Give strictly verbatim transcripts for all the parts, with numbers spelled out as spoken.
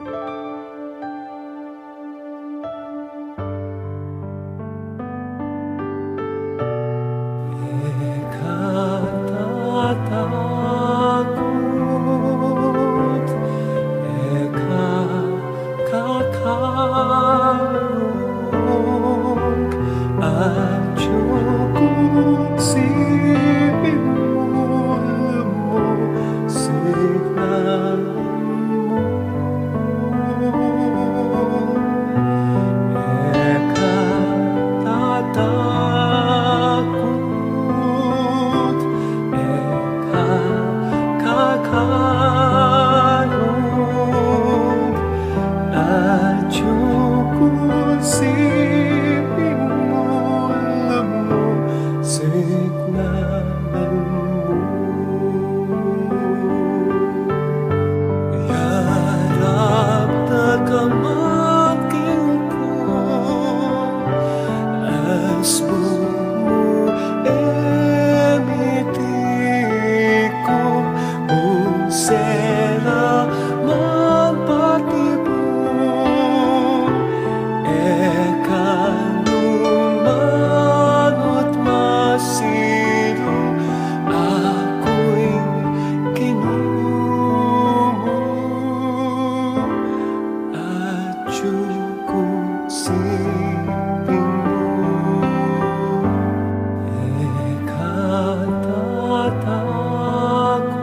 E ka tatakut, e ka kakalung, atyu ku siping mu, lumusignan mu. E ka tatakut, e ka kakalung, atyu ku siping mu, lumusignan mu. Yarap na ka man king puas, asbut mu e mitiku, ung sela man patibun, e ka lumanut masilu, aku ing Ginu mu, atyu ku siping mu. E ka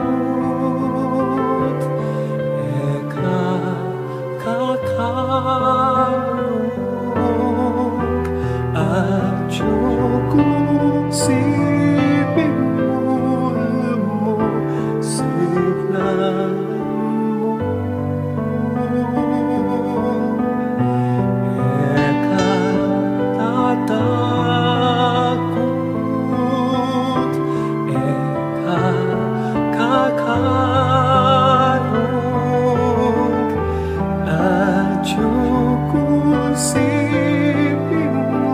tatakut, e ka kakalung, atyu ku siping mu, lumusignan mu. E ka tatakut, e ka kakalung, atyu ku siping mu,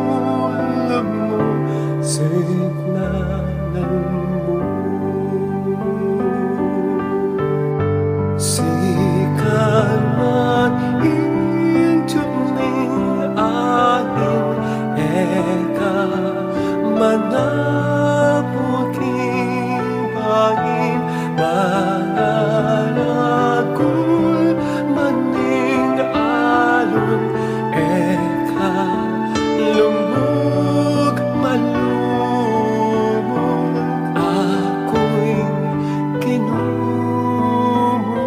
lumusignan mu. Sikan man ing tiup ning ain, e ka manapul king bangin, mangaragul man ing alun, e ka lumug malumug, aku ing Ginu mu.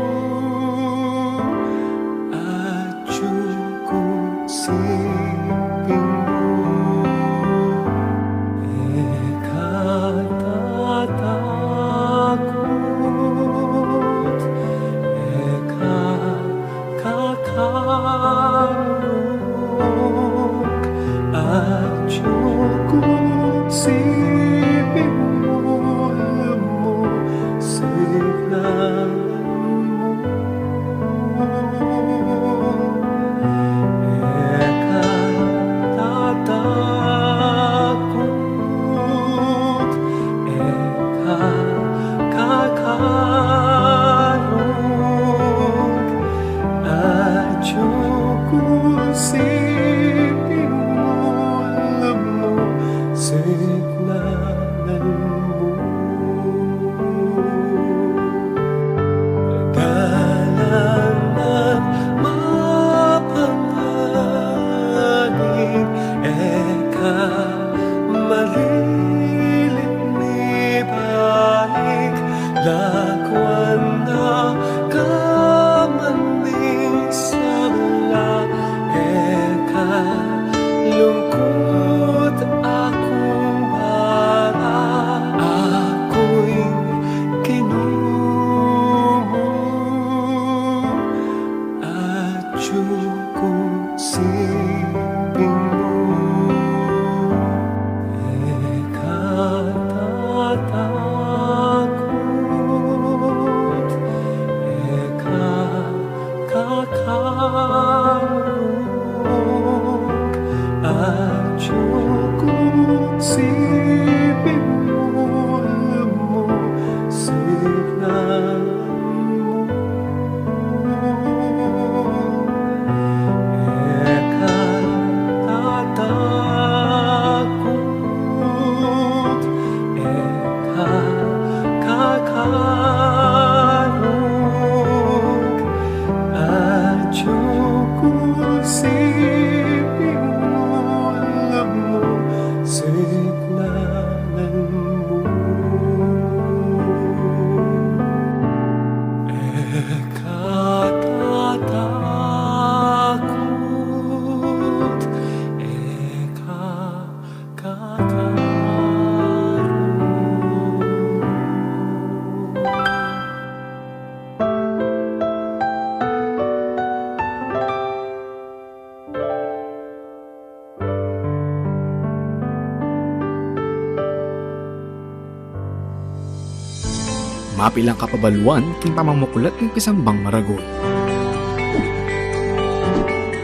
Mapilan kapabaluan king pamamuklat ning pisambang maragul.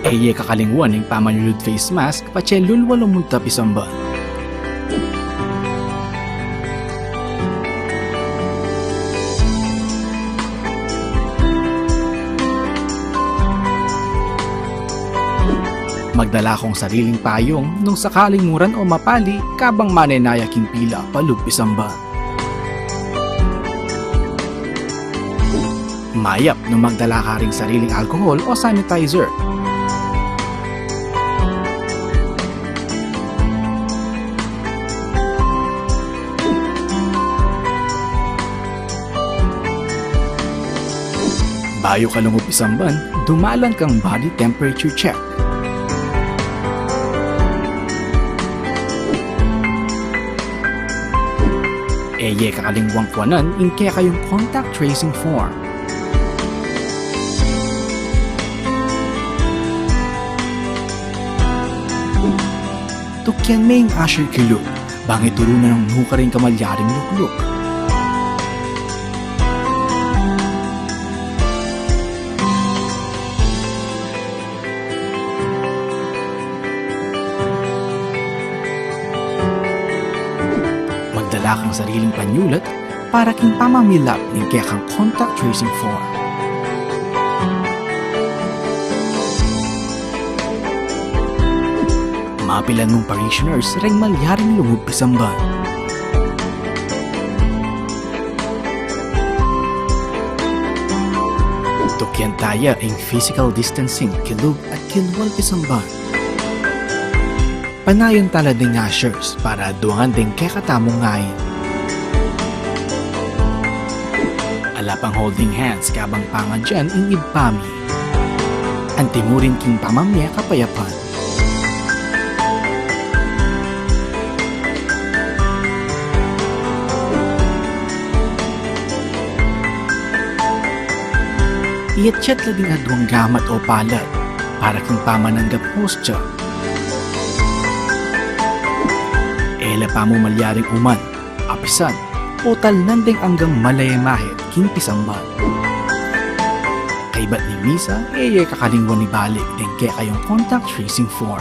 E ye kakalingwan ing pamanyulud face mask patse lulwa lumunta pisamban. Magdala kong sariling payung nung sakaling muran o mapali kabang manenaya king pila palub pisamban. Mayap nung magdala ka ring sariling alcohol o sanitizer. Bayu ka lungub pisamban, dumalan kang body temperature check. E ye kakalingwang kuanan ing kekayung contact tracing form. Tukyan me ing usher kilub, bang ituru na nung nukarin ka malyaring lukluk. Magdala kang sariling panyulat para king pamamilap ning kekang contact tracing form. Mapilan mung parishioners reng malyaring lungub pisamban. Tukyan taya ing physical distancing kilub at kilwal pisamban. Panayan tala ding ushers para aduangan ding kekatamung ngain. Ala pang holding hands kabang pangadyan ing ibpa mi. Antimurin king pamamie kapayapan. Iyatsyat la ding aduang gamat o palad para king pamananggap hostya. E la pamu malyaring uman, apisan, o talnan deng anggang malayamahit king pisamban. Kaybat ning misa, e ye kakalingwan ibalik deng kekayung contact tracing form.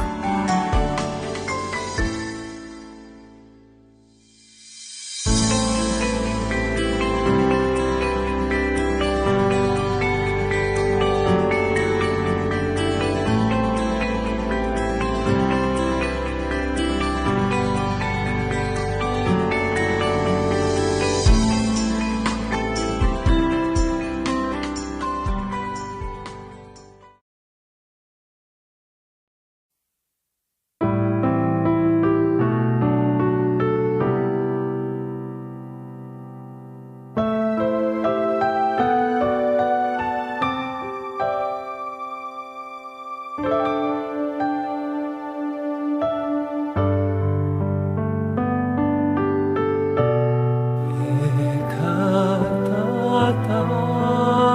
Eka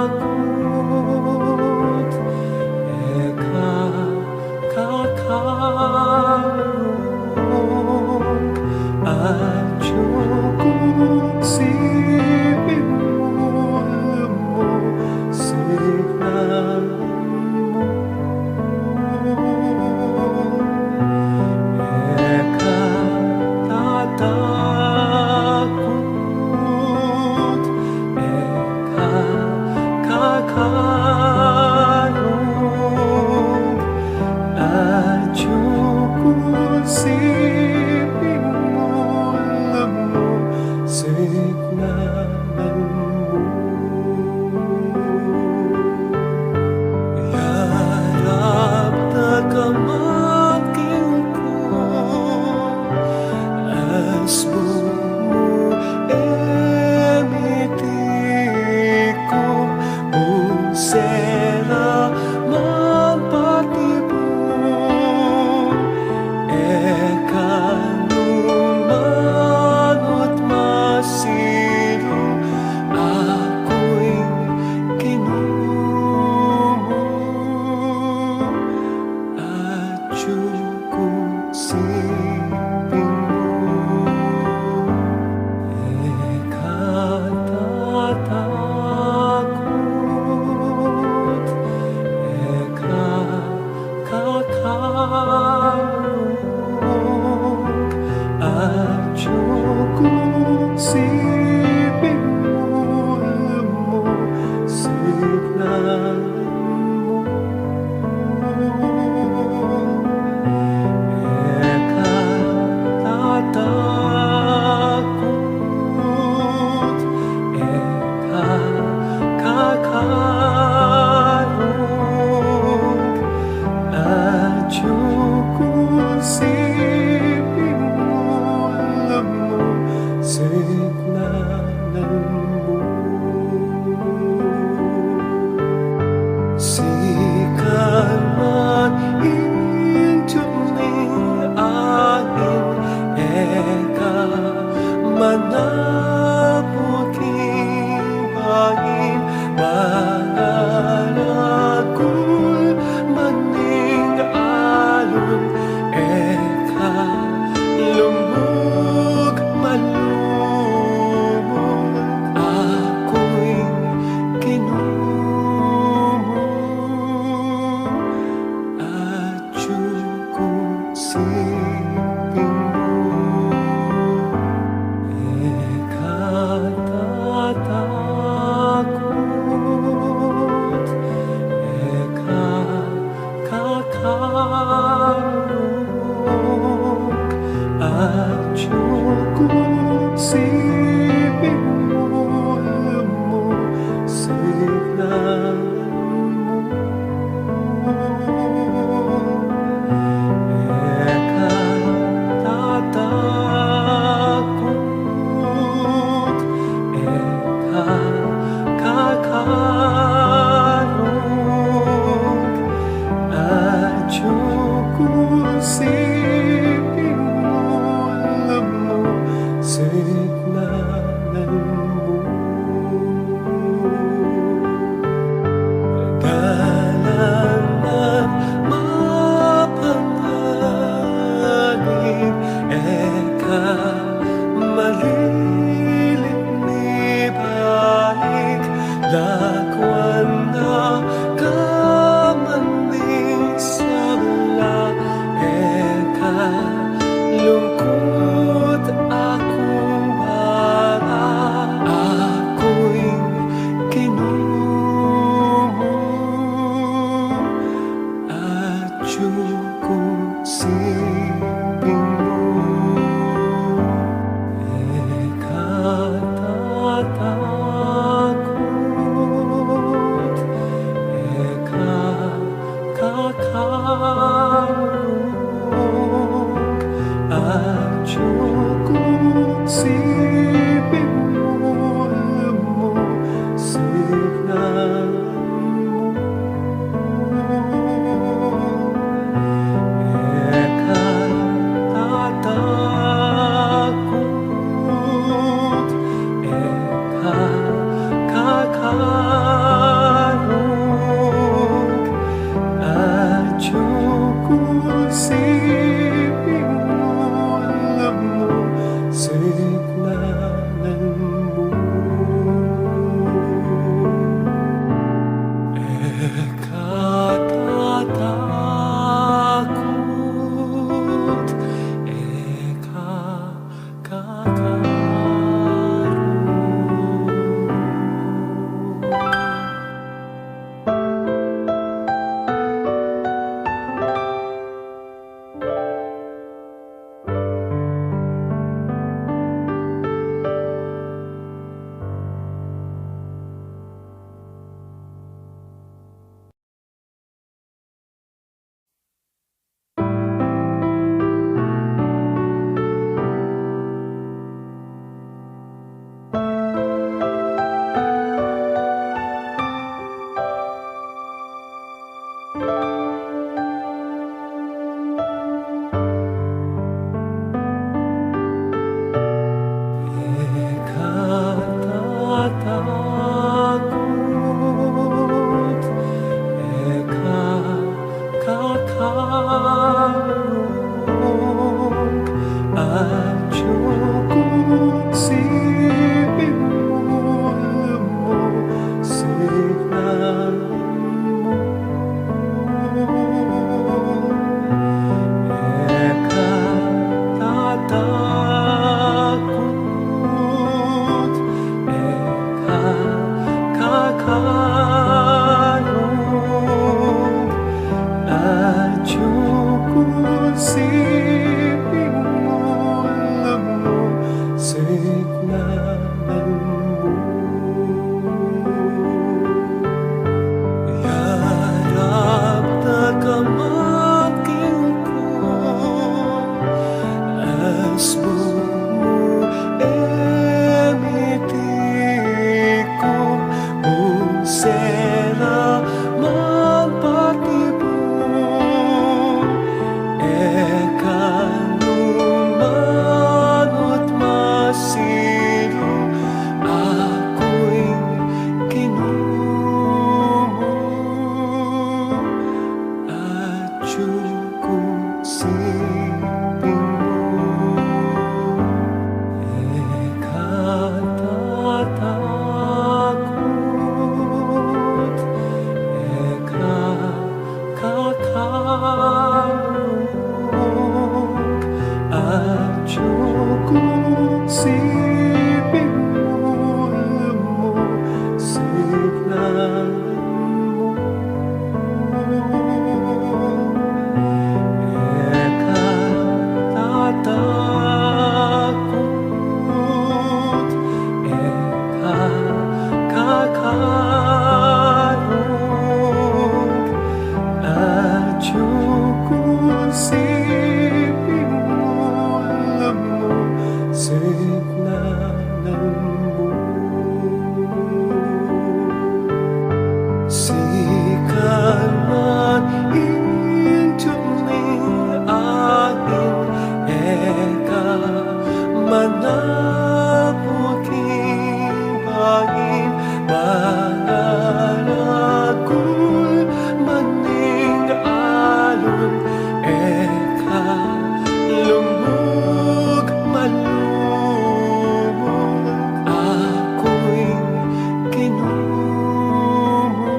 tatakut, eka kakalung, atiu ku siping mu, lumusignan mu. Eka tatakut, eka kakalung, atiu ku siping mu, lumusignan mu. Yarap na ka man king ku, asbun mu e mitikum, nung sera man patibun, e ka nu manut masilu, aku ing Ginu mu, atiu ku siping mu. Eka ta E ka tatakut, e ka kakarung. E ka tatakut, e ka kakarung, atiu ku siping mu, lumusignan mu. E ka tatakut, e ka kakarung, atiu ku siping mu, lumusignan mu. Yarap na ka makiuku, asbun mu e mitiku, nung sera man patibu, e ka nu manut masilu, aku ing Ginu mu, atiu ku siping mu. E ka tatakut, e ka kakarung, atiu ku siping mu, lumusignan mu. E ka tatakut, e ka kakarung, atiu ku siping mu, lumusignan mu. Sikan man ing tuming angin, e ka manapuk ing bangin, mangaragul man ing alung, e ka lubug malubug, aku ing Ginu mu.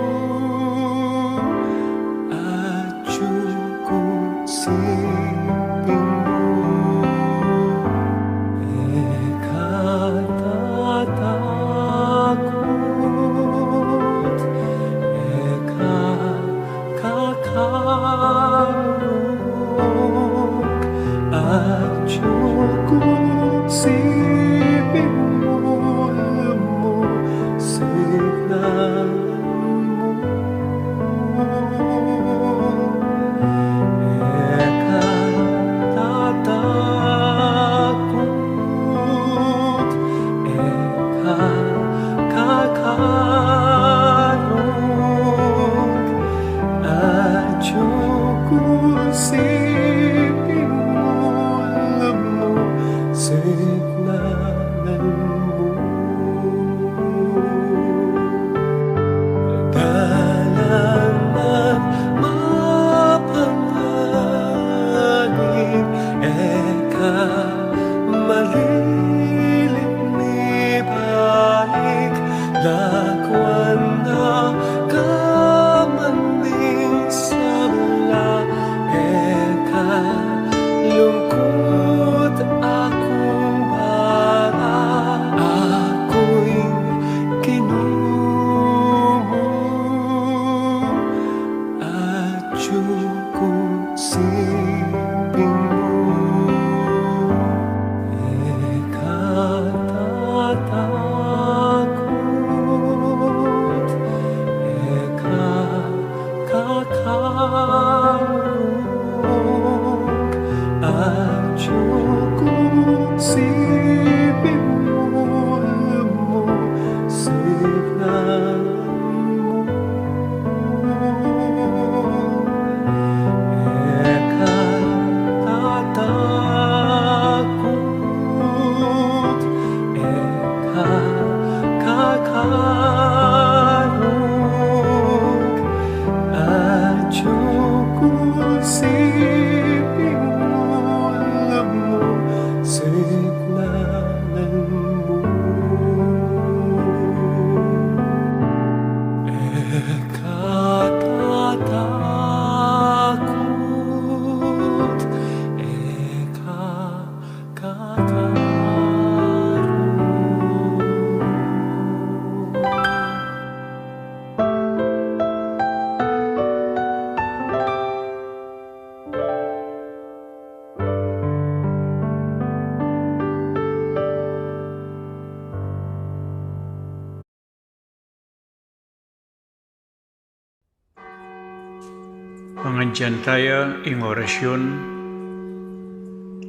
Pangadyan taya ing orasyun,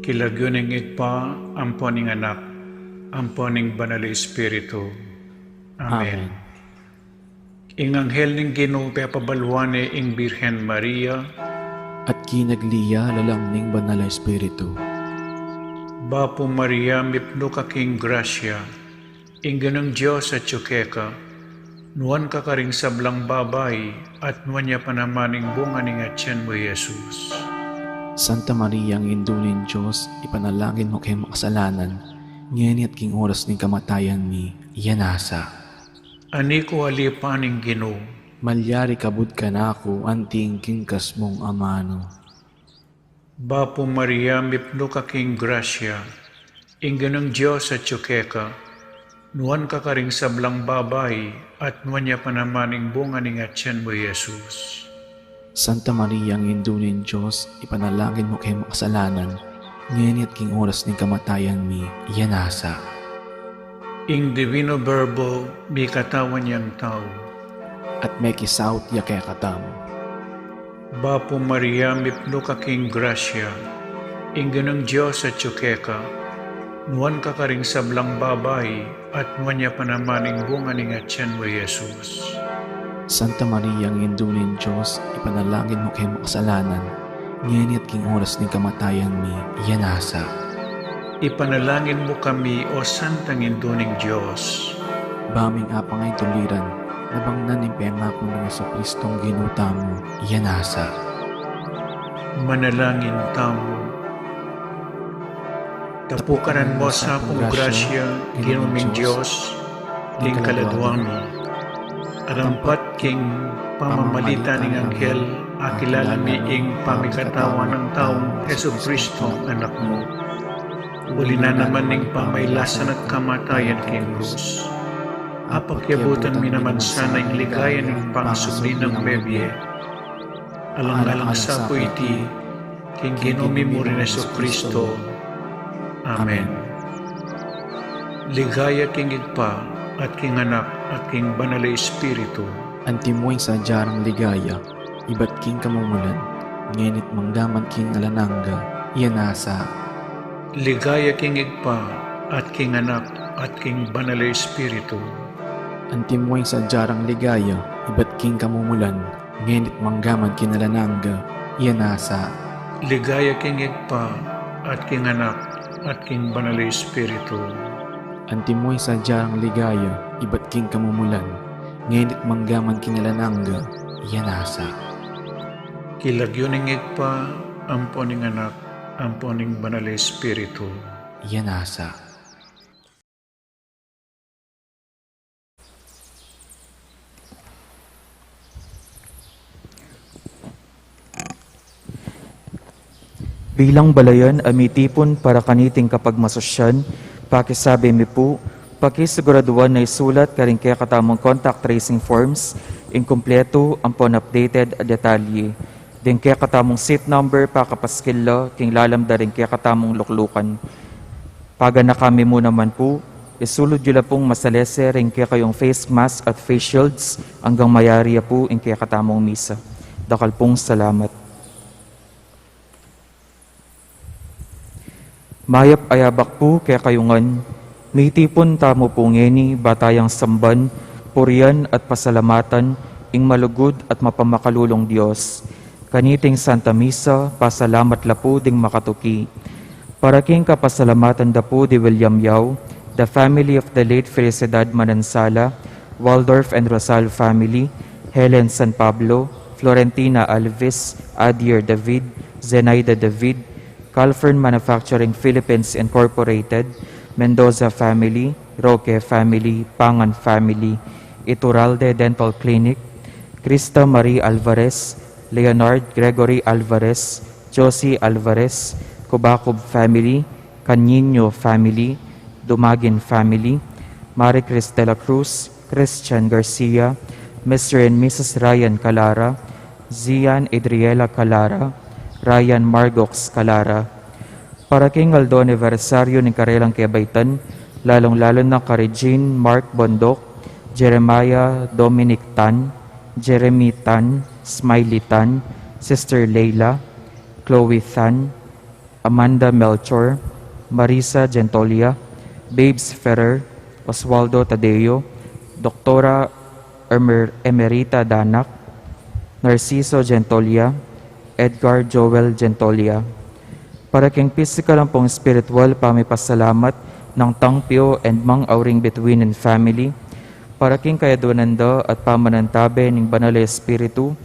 king lagyu ning Ibpa, ampo ning Anak, ampo ning Banal a Espiritu. Amen. Amen. Ing anghel ning Ginu pepabaluan ne ing Birhen Maria. At kinagli ya lalam ning Banal a Espiritu. Bapu Maria, mipnu ka king grasya, ing Ginung Dios atyu keka, nuan ka karing sablang babai, at nuan ya pa naman ing bunga ning atyan mu, Jesus. Santa Maria, Indu ning Dios, ipanalangin mu keng makasalanan, ngeni at king oras ning kamatayan mi. Amen. Ani ku alipan ing Ginu. Malyari kabud kanaku anti ing kingkas mung amanu. Bapu Maria, mipnu ka king grasya, ing Ginung Dios atyu keka, nuan ka karing sablang babai, at nuan ya pa naman ing bunga ning atyan mu, Jesus. Santa Maria, Indu ning Dios, ipanalangin mu keng makasalanan, ngeni at king oras ning kamatayan mi. Amen. Ing Divino Verbo mikatawan yang tau. At mekisaut ya kekatamu. Bapu Maria, mipnu ka king grasya, ing Ginung Dios atyu keka, nuan ka karing sablang babai, at nuan ya pa naman ing bunga ning atyan mu, Jesus. Santa Maria, Indu ning Dios, ipanalangin mu keng makasalanan, ngeni at king oras ning kamatayan mi. Amen. Ipanalangin mu kami, O Santang Indu ning Dios. Ba ming apang a ituliran, nabangnan ning pengaku nang Jesucristong Ginu tamu. Amen. Manalangin tamu. Tapukanan mu sa pu ing grasya, Ginu ming Dios, ding kaladua mi. Arampat king pamamagitan ning anghel, akilala mi ing pamikatawan nang taung Jesucristo, Anak mu. Uli na naman ning pamailasan at kamatayan king krus, apakyabutan mi naman sana ing ligaya ning pangasubli nang mebie. Alang-alang sa pu iti, king Ginu mi mu ring Jesucristo. Amen. Ligaya king Ibpa, at king Anak, at king Banal a Espiritu. Antimo ing sadya rang ligaya, ibat king kamumulan, ngeni't manggaman king alang angga. Amen. Ligaya king Ibpa, at king Anak, at king Banal a Espiritu. Antimo ing sadya rang ligaya, ibat king kamumulan, ngeni't manggaman king alang angga. Amen. Ligaya king Ibpa, at king Anak, at king Banal a Espiritu. Antimo ing sadya rang ligaya, ibat king kamumulan, ngeni't manggaman king alang angga. Amen. King lagyu ning Ibpa, ampo ning Anak, ampo ning Banal a Espiritu. Amen. Bilang balayan a mitipun para kaniting kapagmasusyan, pakisabi mi pu, pakisiguraduan na isulat karing kekatamung contact tracing forms ing kumpletu ampon updated a detalye. Ding kekatamung seat number pakapaskil la king lalam da ring kekatamung luklukan. Paganaka mi mu naman pu, isulud yu la pung masalese ring kekayung face mask at face shields anggang mayari ya pu ing kekatamung misa. Dakal pung salamat. Mayap a yabak pu kekayu ngan, mitipun tamu pu ngeni ba tayang samban, purian at pasalamatan ing malugud at mapamakalulung Dios. Kaniting Santa Misa, pasalamat la pu ding makatuki. Para king kapasalamatan da pu di William Yao, the family of the late Felicidad Manansala, Waldorf and Rosal family, Helen San Pablo, Florentina Alves, Adier David, Zenaida David, Calfern Manufacturing Philippines Incorporated, Mendoza family, Roque family, Pangan family, Iturralde Dental Clinic, Krista Marie Alvarez, Leonard Gregory Alvarez, Josie Alvarez, Cubacub family, Canino family, Dumagin family, Marie Cristela Cruz, Christian Garcia, Mister and Missus Ryan Calara, Zian Adriela Calara, Ryan Margox Calara. Para king aldo anibersaryu ning karelang kebaitan, lalung-lalu na kari Jean Mark Bondoc, Jeremiah Dominic Tan, Jeremy Tan, Smiley Tan, Sister Leila, Chloe Than, Amanda Melchor, Marisa Gentolia, Babes Ferrer, Oswaldo Tadeo, Doktora Emer-, Emerita Danak, Narciso Gentolia, Edgar Joel Gentolia. Para king pisikal ampong espiritual, pamipasalamat ning Tangpio and Mang Auring Bituin and family, para king kayadwanan da at pamanantabe ning Banal a Espiritu,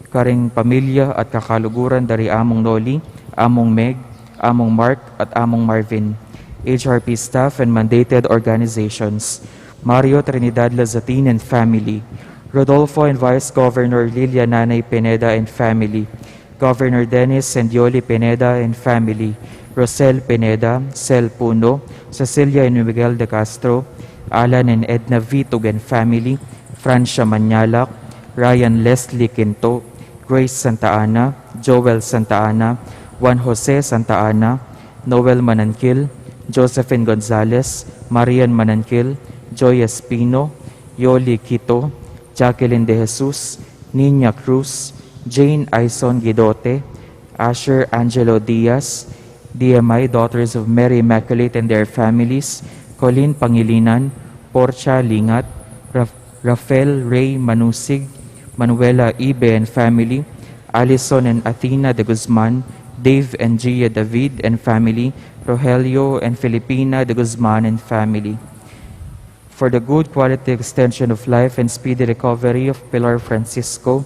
karing pamilya at kakaluguran da ri Among Noli, Among Meg, Among Mark, at Among Marvin, H R P staff and mandated organizations, Mario Trinidad Lazatin and family, Rodolfo and Vice Governor Lilia Nanay Pineda and family, Governor Dennis and Yoli Pineda and family, Rosel Pineda, Sel Puno, Cecilia and Miguel de Castro, Alan and Edna Vitug and family, Francia Manyalak, Ryan Leslie Quinto, Grace Santa Ana, Joel Santa Ana, Juan Jose Santa Ana, Noel Mananquil, Josephine Gonzalez, Marian Mananquil, Joy Espino, Yoli Quito, Jacqueline De Jesus, Nina Cruz, Jane Aison Guidote, Asher Angelo Diaz, D M I Daughters of Mary Immaculate and their families, Colleen Pangilinan, Portia Lingat, Raf-, Rafael Ray Manusig, Manuela Ibe and family, Alison and Athena de Guzman, Dave and Gia David and family, Rogelio and Filipina de Guzman and family. For the good quality extension of life and speedy recovery of Pilar Francisco,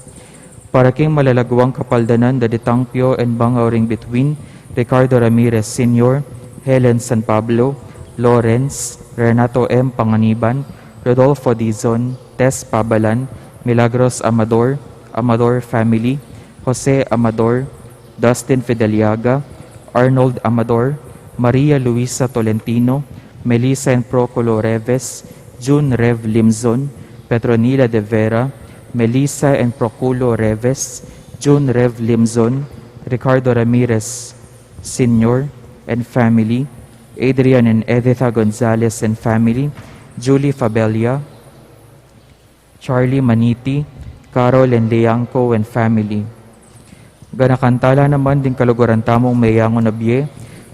para king malalagwang kapaldanan da di Tangpio and Mang Auring Bituin, Ricardo Ramirez Senior, Helen San Pablo, Lawrence, Renato M. Panganiban, Rodolfo Dizon, Tess Pabalan, Milagros Amador, Amador family, Jose Amador, Dustin Fideliaga, Arnold Amador, Maria Luisa Tolentino, Melissa and Proculo Reves, June Rev Limzon, Petronila de Vera, Melissa and Proculo Reves, June Rev Limzon, Ricardo Ramirez Senior and family, Adrian and Editha Gonzalez and family, Julie Fabella, Charlie Maniti, Carol and Leanco and family. Ganakan tala naman ding kaluguran tamung meyangu na bie,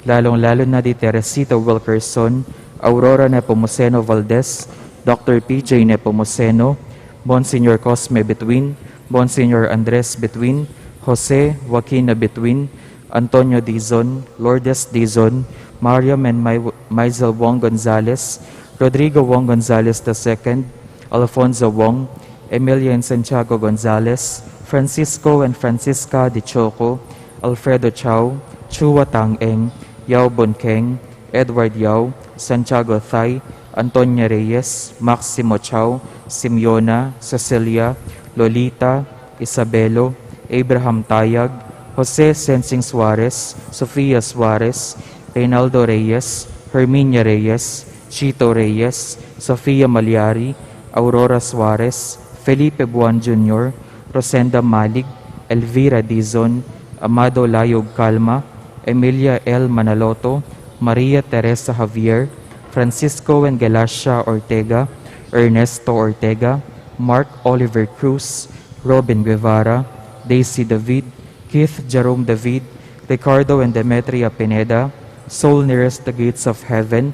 lalung-lalu na di Teresita Wilkerson, Aurora Nepomuceno Valdez, Doctor P J Nepomuceno, Monsignor Cosme Bituin, Monsignor Andres Bituin, Jose Joaquina Bituin, Antonio Dizon, Lourdes Dizon, Mariam and Mai-, Maisel Wong Gonzalez, Rodrigo Wong Gonzalez the second, Alfonso Wong, Emilio and Santiago Gonzalez, Francisco and Francisca de Choco, Alfredo Chao, Chua Tang Eng, Yao Bonkeng, Edward Yao, Santiago Thay, Antonia Reyes, Maximo Chao, Simeona, Cecilia, Lolita, Isabelo, Abraham Tayag, Jose Sensing Suarez, Sofia Suarez, Reynaldo Reyes, Herminia Reyes, Chito Reyes, Sofia Maliari, Aurora Suarez, Felipe Buan Junior, Rosenda Malig, Elvira Dizon, Amado Layog Calma, Emilia L. Manaloto, Maria Teresa Javier, Francisco and Galacia Ortega, Ernesto Ortega, Mark Oliver Cruz, Robin Guevara, Daisy David, Keith Jerome David, Ricardo and Demetria Pineda, Soul Nearest the Gates of Heaven,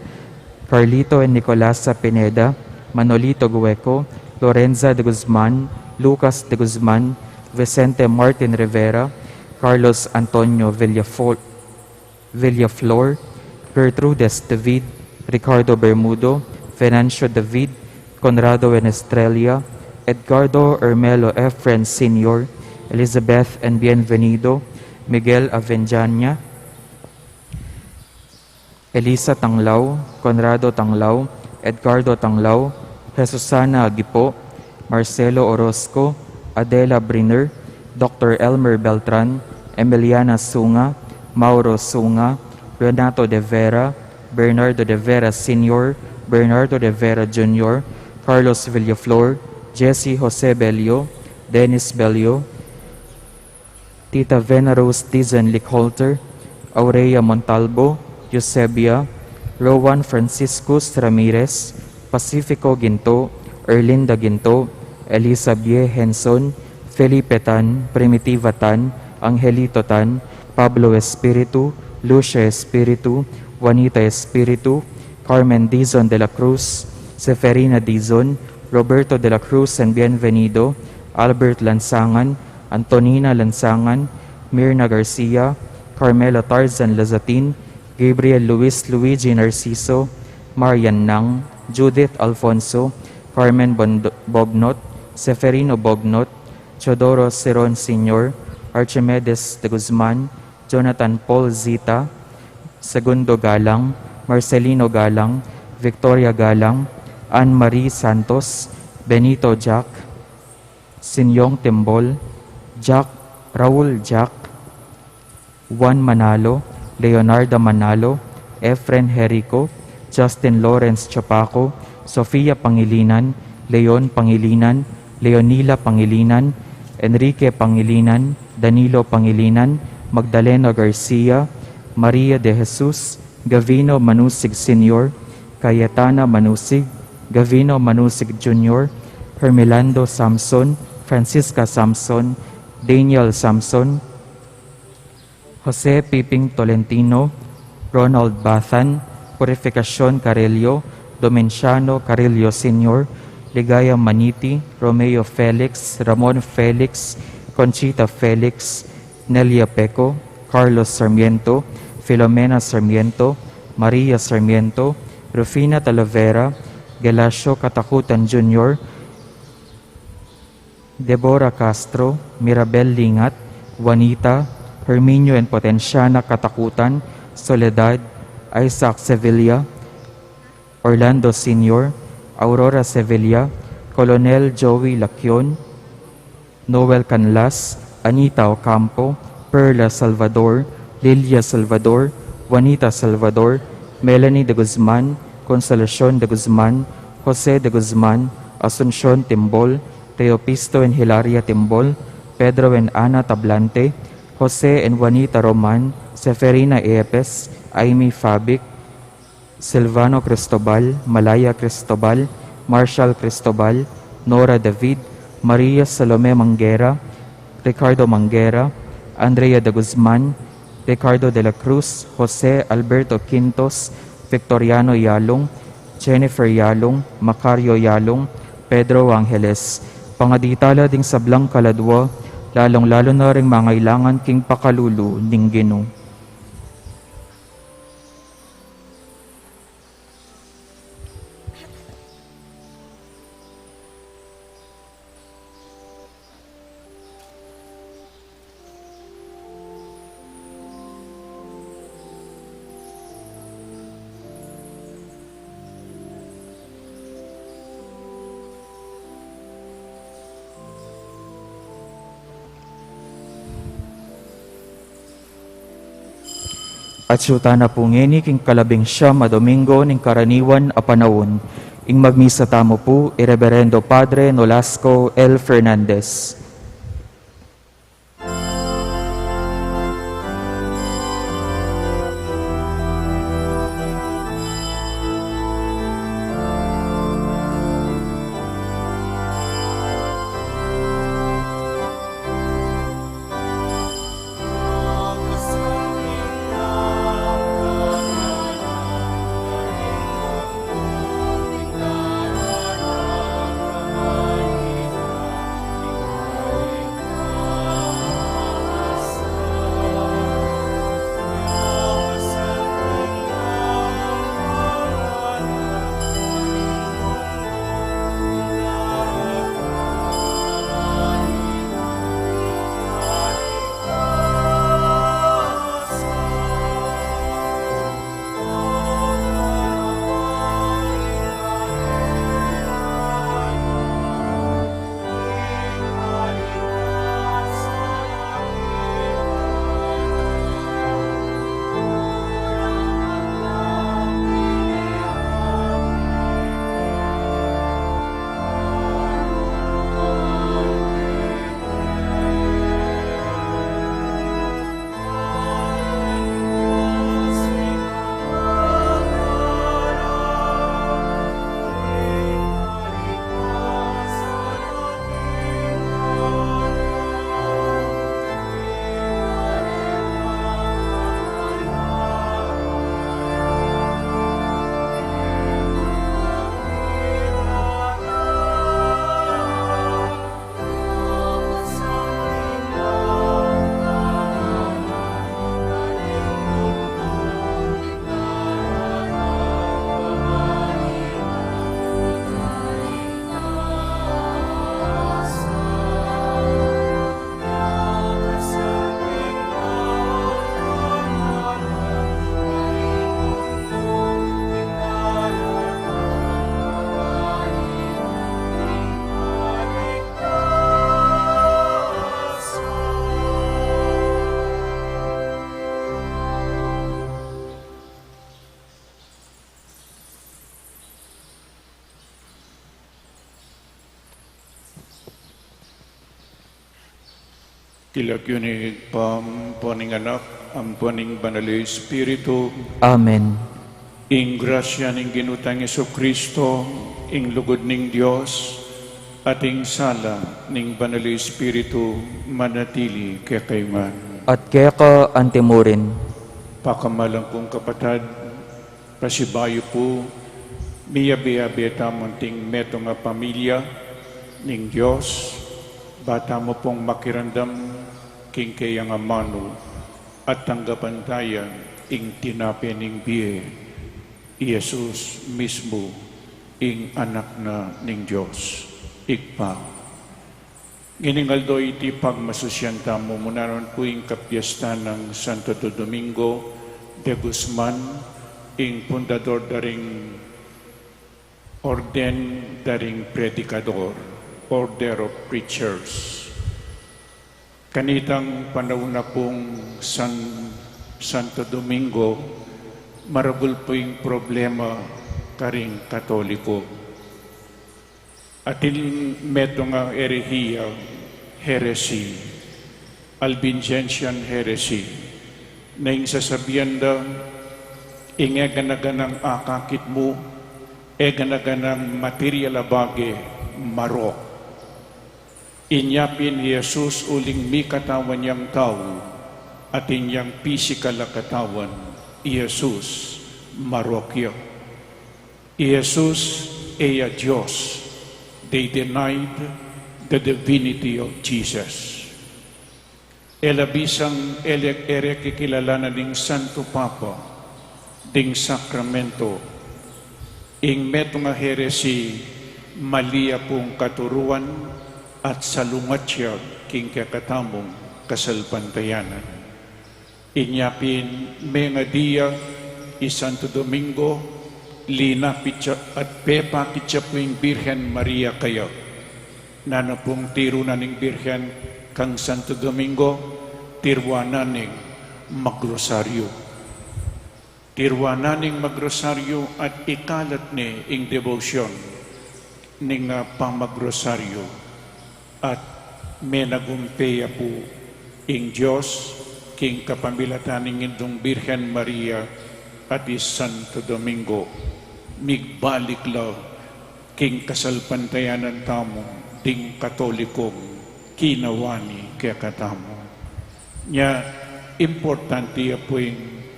Carlito and Nicolasa Pineda, Manolito Gueco, Lorenza de Guzman, Lucas de Guzman, Vicente Martin Rivera, Carlos Antonio Villafor-, Villaflor, Gertrudes David, Ricardo Bermudo, Venancio David, Conrado and Estrella, Edgardo Ermelo Efren Senior, Elizabeth and Bienvenido, Miguel Avendania, Elisa Tanglao, Conrado Tanglao, Edgardo Tanglao, Jesusana Agipo, Marcelo Orozco, Adela Briner, Doctor Elmer Beltran, Emiliana Sunga, Mauro Sunga, Renato de Vera, Bernardo de Vera Senior, Bernardo de Vera Junior, Carlos Villaflor, Jesse Jose Bello, Dennis Bello, Tita Vena Rose Dizon Lickhalter, Aurea Montalbo, Eusebia, Rowan Franciscus Ramirez, Pacifico Ginto, Erlinda Ginto, Elisa Bie Henson, Felipe Tan, Primitiva Tan, Angelito Tan, Pablo Espiritu, Lucia Espiritu, Juanita Espiritu, Carmen Dizon de la Cruz, Seferina Dizon, Roberto de la Cruz and Bienvenido, Albert Lansangan, Antonina Lansangan, Mirna Garcia, Carmela Tarzan Lazatin, Gabriel Luis Luigi Narciso, Marian Nang, Judith Alfonso, Carmen Bondo- Bognot, Seferino Bognot, Teodoro Siron Senior, Archimedes de Guzman, Jonathan Paul Zita, Segundo Galang, Marcelino Galang, Victoria Galang, Anne Marie Santos, Benito Jack, Sinyong Timbol, Jack, Raul Jack, Juan Manalo, Leonarda Manalo, Efren Jerico, Justin Lawrence Chapaco, Sofia Pangilinan, Leon Pangilinan, Leonila Pangilinan, Enrique Pangilinan, Danilo Pangilinan, Magdalena Garcia, Maria de Jesus, Gavino Manusig Senior, Cayetana Manusig, Gavino Manusig Junior, Hermelando Samson, Francisca Samson, Daniel Samson, Jose Piping Tolentino, Ronald Bathan, Purificacion Carrillo, Domenciano Carrillo Senior, Ligaya Maniti, Romeo Felix, Ramon Felix, Conchita Felix, Nelia Peco, Carlos Sarmiento, Filomena Sarmiento, Maria Sarmiento, Rufina Talavera, Gelacio Katakutan Junior, Deborah Castro, Mirabel Lingat, Juanita, Herminio and Potenciana Katakutan, Soledad, Isaac Sevilla, Orlando Senior, Aurora Sevilla, Colonel Joey Lacion, Noel Canlas, Anita Ocampo, Perla Salvador, Lilia Salvador, Juanita Salvador, Melanie de Guzman, Consolacion de Guzman, Jose de Guzman, Asuncion Timbol, Teopisto and Hilaria Timbol, Pedro and Ana Tablante, Jose and Juanita Roman, Seferina Epes, Aimee Fabic, Silvano Cristobal, Malaya Cristobal, Marshall Cristobal, Nora David, Maria Salome Manguera, Ricardo Manguera, Andrea de Guzman, Ricardo de la Cruz, Jose Alberto Quintos, Victoriano Yalung, Jennifer Yalung, Macario Yalung, Pedro Angeles. Pangadi tala ding sablang kaladwa, lalung-lalu na ring mangailangan king pakalulu ning Ginu. At yuta na pu ngeni king kalabing siyam a Domingo ning karaniwan a panaun. Ing magmisa tamu pu, i Reverendo Padre Nolasco L. Fernandez. King lagyu ning Ibpa, ampo ning Anak, ampo ning Banal a Espiritu. Amen. Ing grasya ning Ginu tang Jesucristo, ing lugud ning Dios, at ing sala ning Banal a Espiritu manatili kekayu ngan. At keka antimurin. Pakamalan kung kapatad, pasibayu pu, miyabe-yabe tamu anting metung a pamilya ning Dios, ba tamu pung makiramdam king keyang amanu at tanggapan taya ing tinape ning bie, i Jesus mismu, ing Anak na ning Dios Ibpa. Ngening aldo iti pagmasusyan tamu, muna naman pu ing kapiestan nang Santo Domingo de Guzman, ing pundador da ring Orden da ring Predikador, Order of Preachers. Kanitang panaun na pung San, Santo Domingo, maragul pu ing problema karing Katoliko. Atin metung a herejia, heresy, Albigensian heresy, na ing sasabian da, ing e gana-ganang akakit mu, e gana-ganang material a bage, marok. Inya pin i Jesus uling mikatawan yang tau, atin yang pisikal a katawan, i Jesus, marok ya. I Jesus e ya Dios. They denied the divinity of Jesus. E la bisang e le, e re kikilalanan ning Santo Papa ding sakramento. Ing metung a heresy, mali ya pung katuruan at salungat ya king kekatamung kasalpantayanan. Inya pin, mengadi ya i Santo Domingo, linapit ya at pepakit ya pu ing Birhen Maria keya. Nanu pung tiru na ning Birhen kang Santo Domingo? Tiruan na ning magrosaryu. Tiruan na ning magrosaryu at ikalat ne ing debosyon ning, ah, pamagrosaryu. At menagumpe ya pu ing Dios king kapamilatan ning Indung Birhen Maria at i Santo Domingo. Migbalik la king kasalpantayanan tamu ding Katolikong kinawani kekatamu. Nya, importante ya pu ing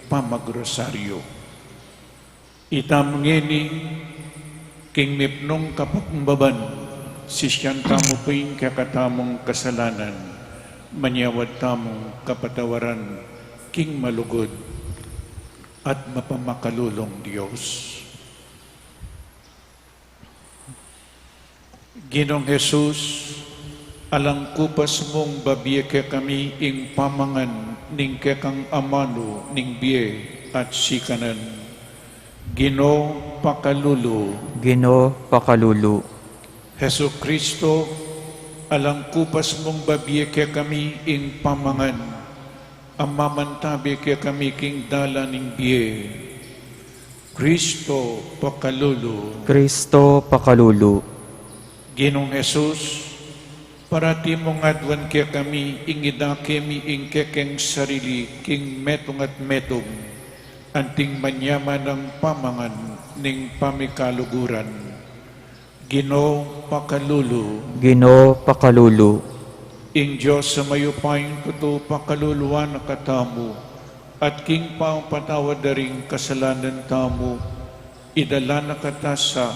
pamagrosaryu. Itamu ngeni, king mipnung kapakumbaban, sisian tamu pu ing kekatamung kasalanan, manyawad tamung kapatawaran king malugud at mapamakalulung Dios. Ginung Jesus, alang kupas mung babie kekami ing pamangan ning kekang amanu ning bie at sikanan. Ginu, pakalulu. Ginu, pakalulu. Jesucristo, alang kupas mung babie kekami ing pamangan a mamantabe kekami king dalan ning bie. Cristo, pakalulu. Cristo, pakalulu. Ginung Jesus, parati mung aduan kekami ing idake mi ing kekeng sarili king metung at metung, anting manyaman nang pamangan ning pamikaluguran. Ginu, pakalulu. Ginu, pakalulu. Ing Dios a mayupayang tutu pakaluluan na katamu, at king pamapatawad da ring kasalanan tamu, idala na kata sa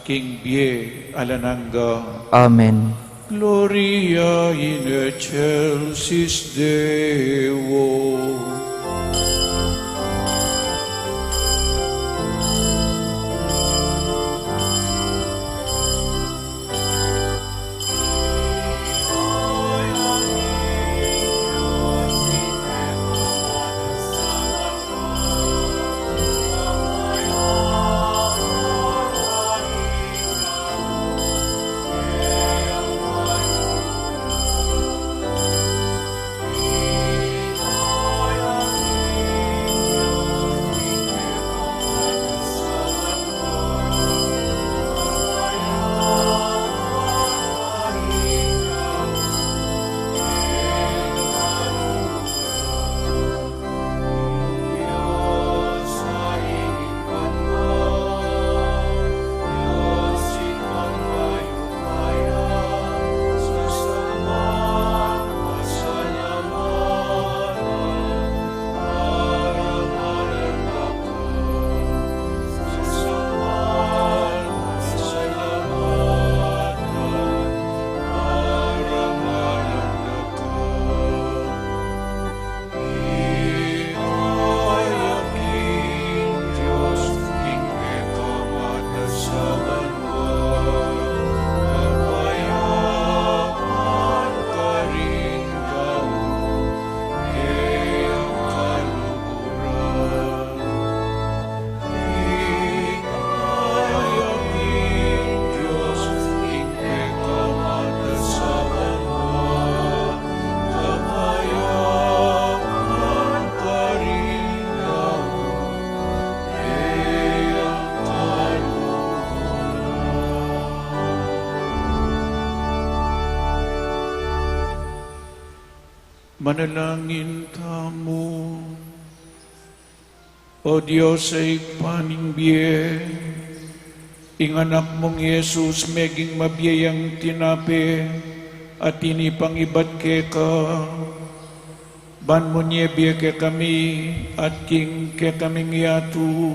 king bie alang angga. Amen. Gloria in excelsis Deo. Manalangin tamu. O Dios a Ibpa ning bie, ing Anak mung i Jesus meging mabie yang tinape a tinipan ibat keka, ban mu nie bie kekami at king kekaming yatu,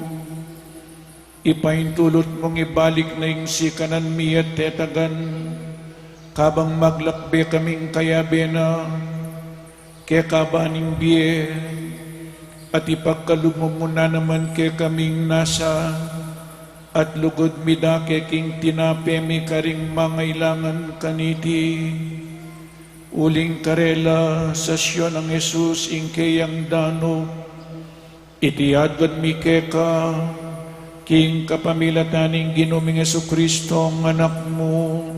ipaintulut mung ibalik na ing sikanan mi at tetagan, kabang maglakbe kaming kayabe na, keka ba ning bie, at ipagkalub mu na naman kekaming nasa at lugud mi da ke king tinape mi karing mangailangan kaniti. Uling karela sa sio nang Jesus ing keyang danup, iti adwan mi keka, king kapamilatan ning Ginu ming Jesucristo, ing Anak mu,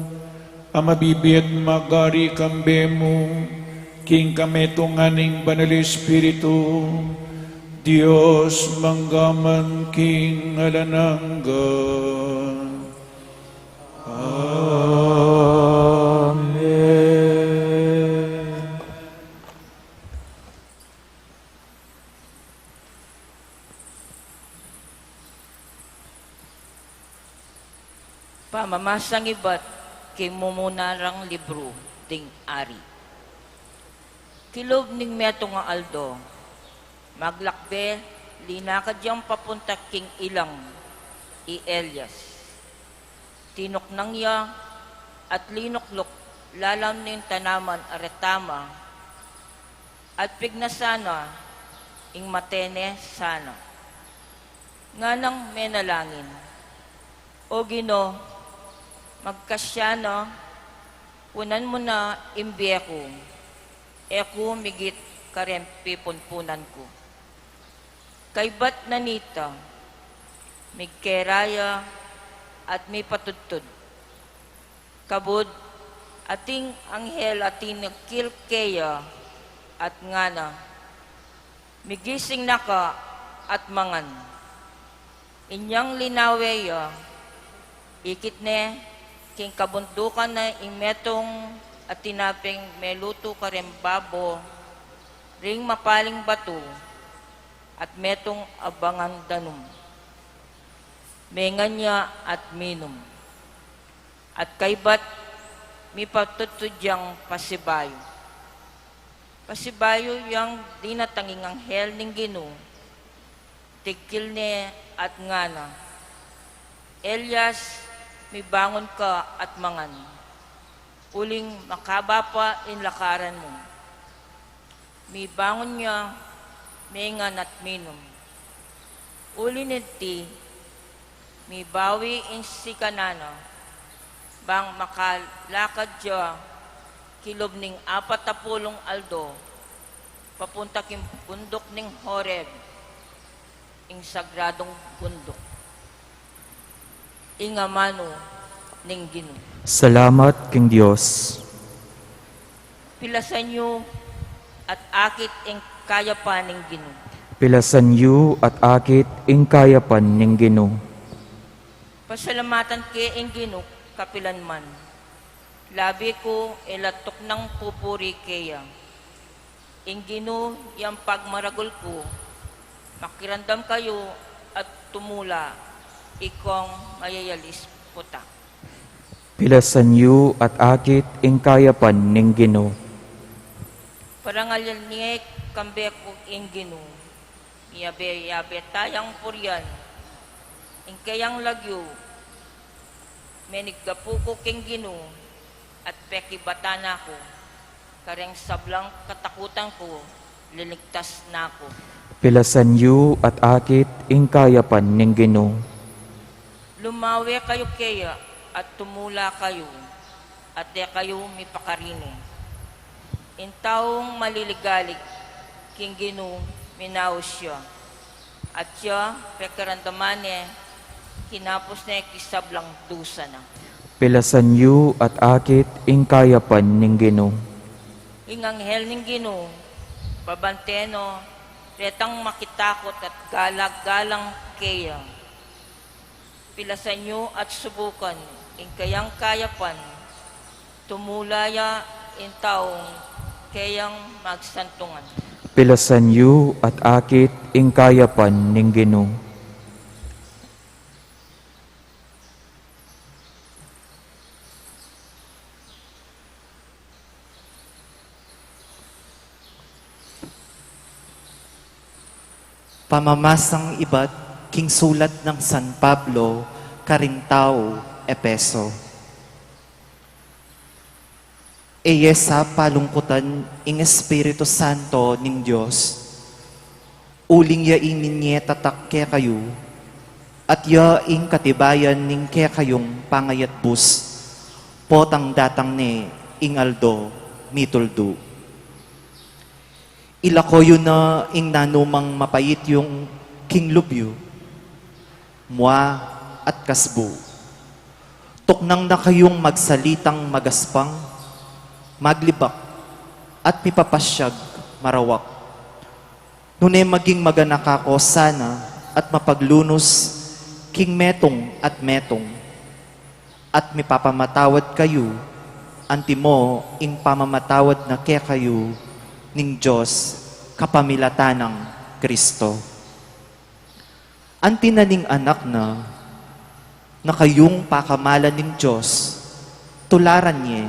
a mabibie at magari kambe mu, king kametungan ning Banal Espiritu, Dios mangga man king alang angga. Amen. Pamamasang ibat king mumuna rang libru ding Ari. Kilub ning metung a aldo, maglakbe, linakad yang papunta king ilang i Elias. Tinuknang ya at linukluk lalam ning tanaman a retama, at pignasan na ing mate ne sana. Nganang menalangin, "O Ginu, magkasya na, punan mu na ing bie ku, e ku migit kareng pipunpunan ku." Kaybat na nita, migkera ya at mipatudtud. Kabud, ating anghel a tinakil keya at ngana, "Migising na ka at mangan." Inyang linawe ya, ikit ne king kabundukan na ing metung a tinapeng melutu kareng babo ring mapaling batu at metung a bangan danum. Mengan ya at minum. At kaybat, mipatudtud yang pasibayu. Pasibayu yang dinatang ing anghel ning Ginu, tigkil ne at ngana, "Elias, mibangun ka at mangan, uling makaba pa ing lakaran mu." Mibangun ya, mengan at minum. Uli niti, mibawi ing sikanan na, bang makalakad ya kilub ning apat a pulung aldo, papunta king bunduk ning Horeb, ing sagradung bunduk. Ing amanu ning Ginu. Salamat king Dios. Pilasan yu at akit ing kayapan ning Ginu. Pilasan yu at akit ing kayapan ning Ginu. Pasalamatan ke ing Ginu kapilanman. Labi ku e la tuknang pupuri keya. Ing Ginu yang pagmaragul ku, makiramdam kayu at tumula, ikong mayayalis puta. Pilasan yu at akit ing kayapan ning Ginu. Parangalan ye kambe ku ing Ginu, miyabe-yabe tayang purian ing keyang lagyu. Meniggapu ku king Ginu, at pekibatan na ku, kareng sablang katakutan ku, liligtas na ku. Pilasan yu at akit ing kayapan ning Ginu. Lumawe kayu keya at tumula kayu, at e kayu mipakarine. Ing taung maliligalig king Ginu, minaus ya, at ya pekiramdaman ne, kinapus ne king sablang dusa na. Pilasan yu at akit ing kayapan ning Ginu. Ing anghel ning Ginu, babante no retang makitakut at galang-galang keya. Pilasan yu at subukan ing keyang kayapan. Tumula ya ing taung Keyang magsantungan. Pilasan yu at akit ing kayapan ning Ginu. Pamamasang ibat king sulat nang San Pablo karing tau Efeso. E ye sa palungkutan ing Espiritu Santo ning Dios, uling ya ing minye tatak kekayu, at ya ing katibayan ning kekayung pangayatbus, potang datang ne ing aldo mituldu. Ilako yu na ing nanumang mapait yung king lub yu, mua at kasbu. Tuknang na kayung magsalitang magaspang, maglibak, at mipapasyag marawak. Nune maging maganaka ko sana at mapaglunus king metung at metung, at mipapamatawad kayu, antimo ing pamamatawad na kekayu ning Dios kapamilatan nang Kristo. Anti na ning Anak na, na kayung pakamalan ning Dios, tularan ye,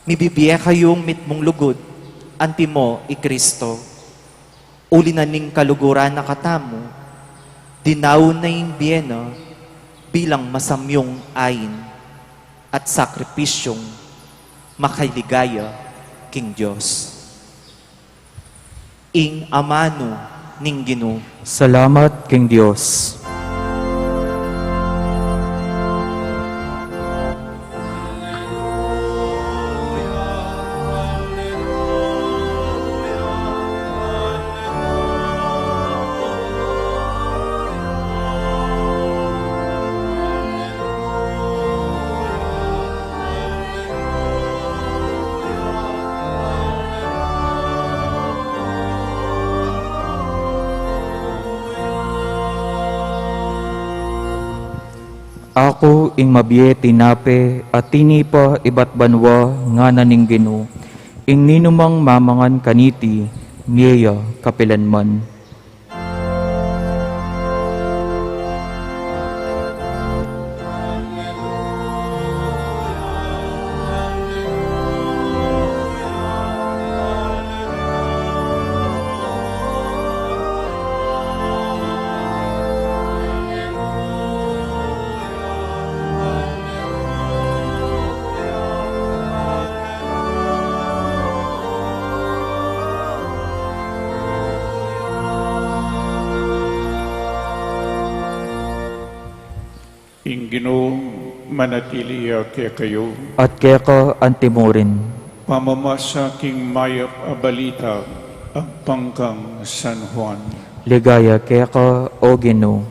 mibibie kayung mitmung lugud, antimo i Kristo. Uli na ning kaluguran na katamu, dinaun na ing bie na bilang masamyung ain at sakripisyung makailigaya king Dios. Ing amanu ning Ginu. Salamat king Dios. Aku ing mabie tinape at tinipa ibat banua, ngana ning Ginu, ing ninumang mamangan kaniti, mie ya kapilanman. Ing Ginu manatili ya kekayu. At keka antimurin. Pamamasa king mayap a balita agpang kang San Juan. Ligaya keka, O Ginu.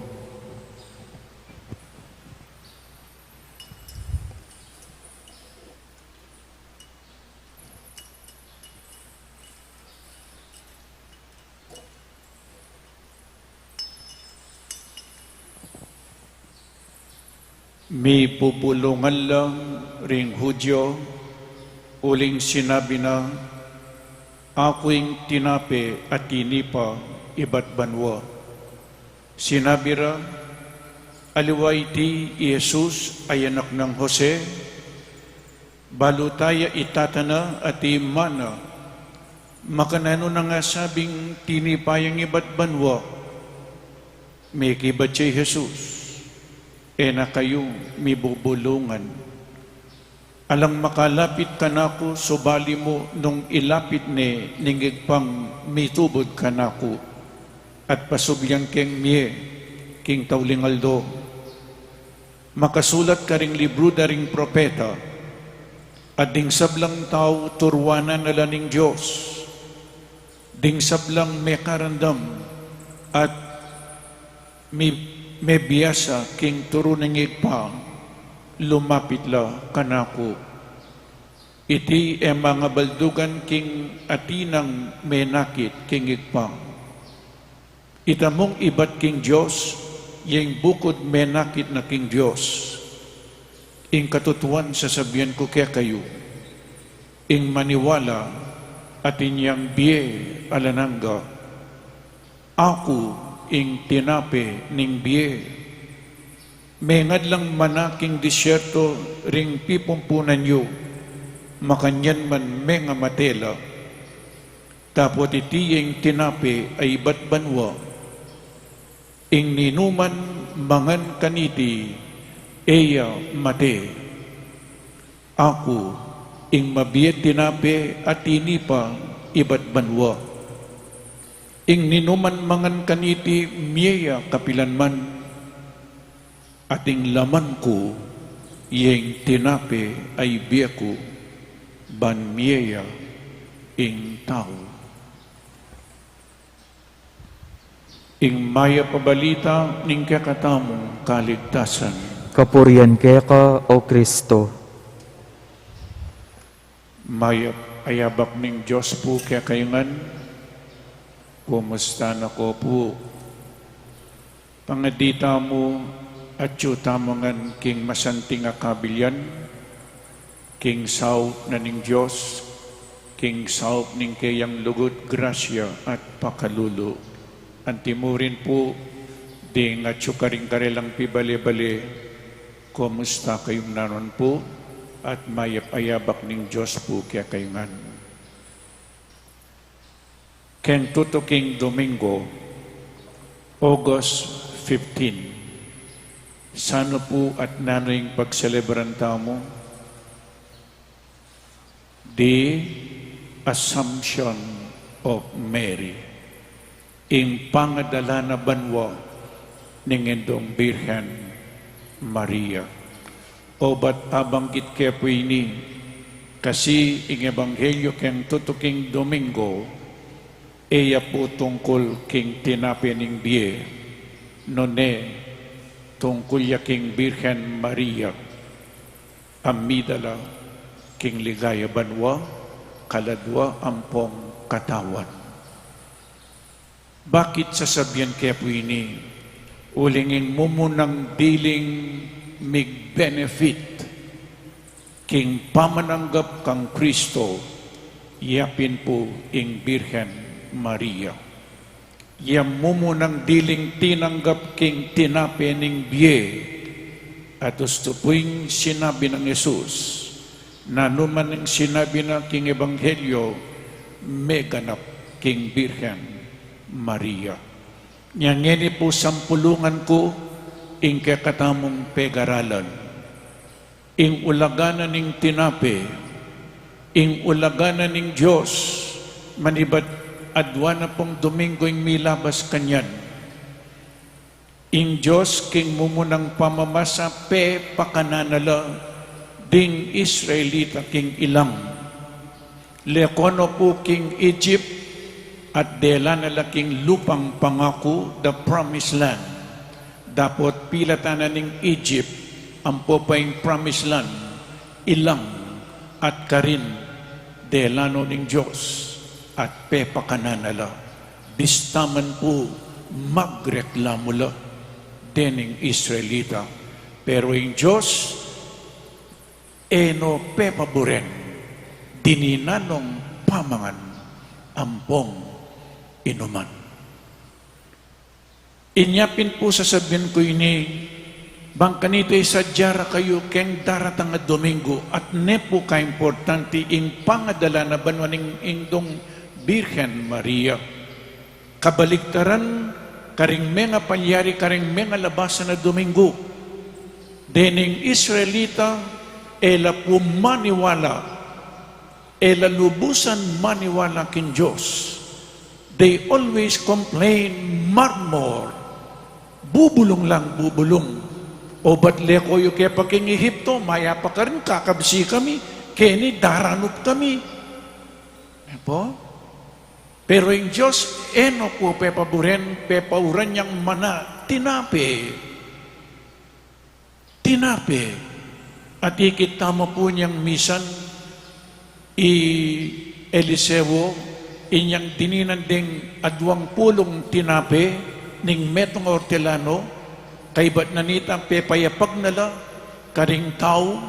Mibubulungan la ring Judio, uling sinabi na, "Aku ing tinape a tinipa ibat banua." Sinabi ra, "Aliwa iti i Jesus a anak nang Jose? Balu ta ya i tata na at i ima na? Makananu na nga sabing tinipa yang ibat banua?" Mekibat ya i Jesus, "E na kayu mibubulungan. Alang makalapit kanaku subali mu nung ilapit ne ning Ibpang mitubud kanaku at pasubyan keng mie king tauling aldo." Makasulat karing libru da ring propeta, at ding sablang tau turuanan na la ning Dios. Ding sablang mekarandam at mi-, mebiasa king turu ning Ibpa, lumapit la kanaku. Iti e mangabaldugan king atin nang menakit king Ibpa. Itamung ibat king Dios, ya ing bukud menakit na king Dios. Ing katutuan sasabian ku kekayu, ing maniwala Atin yang bie alang angga. Aku ing tinape ning bie. Mengadlang mana king disyerto ring pipumpunan yu, makanyan man mengamate la. Dapot iti ya ing tinape a ibat banua. Ing ninuman mangan kaniti, e ya mate. Aku ing mabie tinape a tinipa ibat banua. Ing ninuman mangan kaniti mie ya kapilan man, at ing laman ku ya ing tinape a ibie ku ban mie ya ing tau. Ing mayap a balita ning kekatamung kaligtasan. Kapurian keka, O Kristo. Mayap a yabak ning Dios pu kekayu ngan. Kumusta na ko pu? Pangadi tamu, atyu tamu ngan king masanting a kabilian, king saup na ning Dios, king saup ning keyang lugud, grasya at pakalulu. Antimurin pu, ding atyu karing karelang pibale-bale, kumusta kayung nanuan pu? At mayap a yabak ning Dios pu kekayu ngan. Keng tutuking Domingo, August fifteen, sanu pu at nanu ing pagselebran tamu? The Assumption of Mary, ing pangadala na banua ning Indung Birhen Maria. Obat abanggit ke pu ini, kasi ing ebanghelyo keng tutuking Domingo, e ya pu tungkul king tinape ning bie, nune tungkul ya king Birhen Maria a midala king ligaya banua, kaladua ampong katawan. Bakit sasabian ke pu ini? Uling ing mumunang diling mig-benefit king pamananggap kang Kristo, ya pin pu ing Birhen Maria. Ya mumunang diling tinanggap king tinape ning bie, at ustu pu ing sinabi nang Jesus, nanu man ing sinabi na king ebanghelyo, meganap king Birhen Maria. Nya ngeni pu sampulungan ku ing kekatamung pegaralan. Ing ulaga na ning tinape, ing ulaga na ning Dios, manibat adua na pung Domingo ing milabas kanyan. Ing Dios king mumunang pamamasa pepakanan na la ding Israelita king ilang. Leko no pu king Egypt, at dela na la king lupang pangaku, the promised land. Dapot pilatan na ning Egypt, ampo pa ing promised land, ilang, at karin, dela no ning Dios, at pepakanan na la. Bista man pu magreklamu la dening Israelita. Pero ing Dios, e no pepaburen, dininan nong pamangan ampong inuman. Inya pin pu sasabian ku ini, bang kanita isadya ra kayu keng daratang a Domingo, at ne pu kaimportante ing pangadala na banua ning Indung Birhen Maria. Kabaliktaran karing mengapalyari karing mengalabasan a Domingo. Dening Israelita, e la pu maniwala, e la lubusan maniwala king Dios. They always complain, murmur. Bubulung lang bubulung. Obat leko yu ke pa king Ehipto, mayap a karin, kakabsi kami, keni daranup kami. E pu? Pero ing Dios, e no pu pepaburen, pepauran yang mana, tinape. Tinape. At ikit tamu pu inyang misan, i Eliseo, inyang dininan ding aduang pulung tinape, ning metung a ortelano, kaybat na nita pepayapag na la karing tau,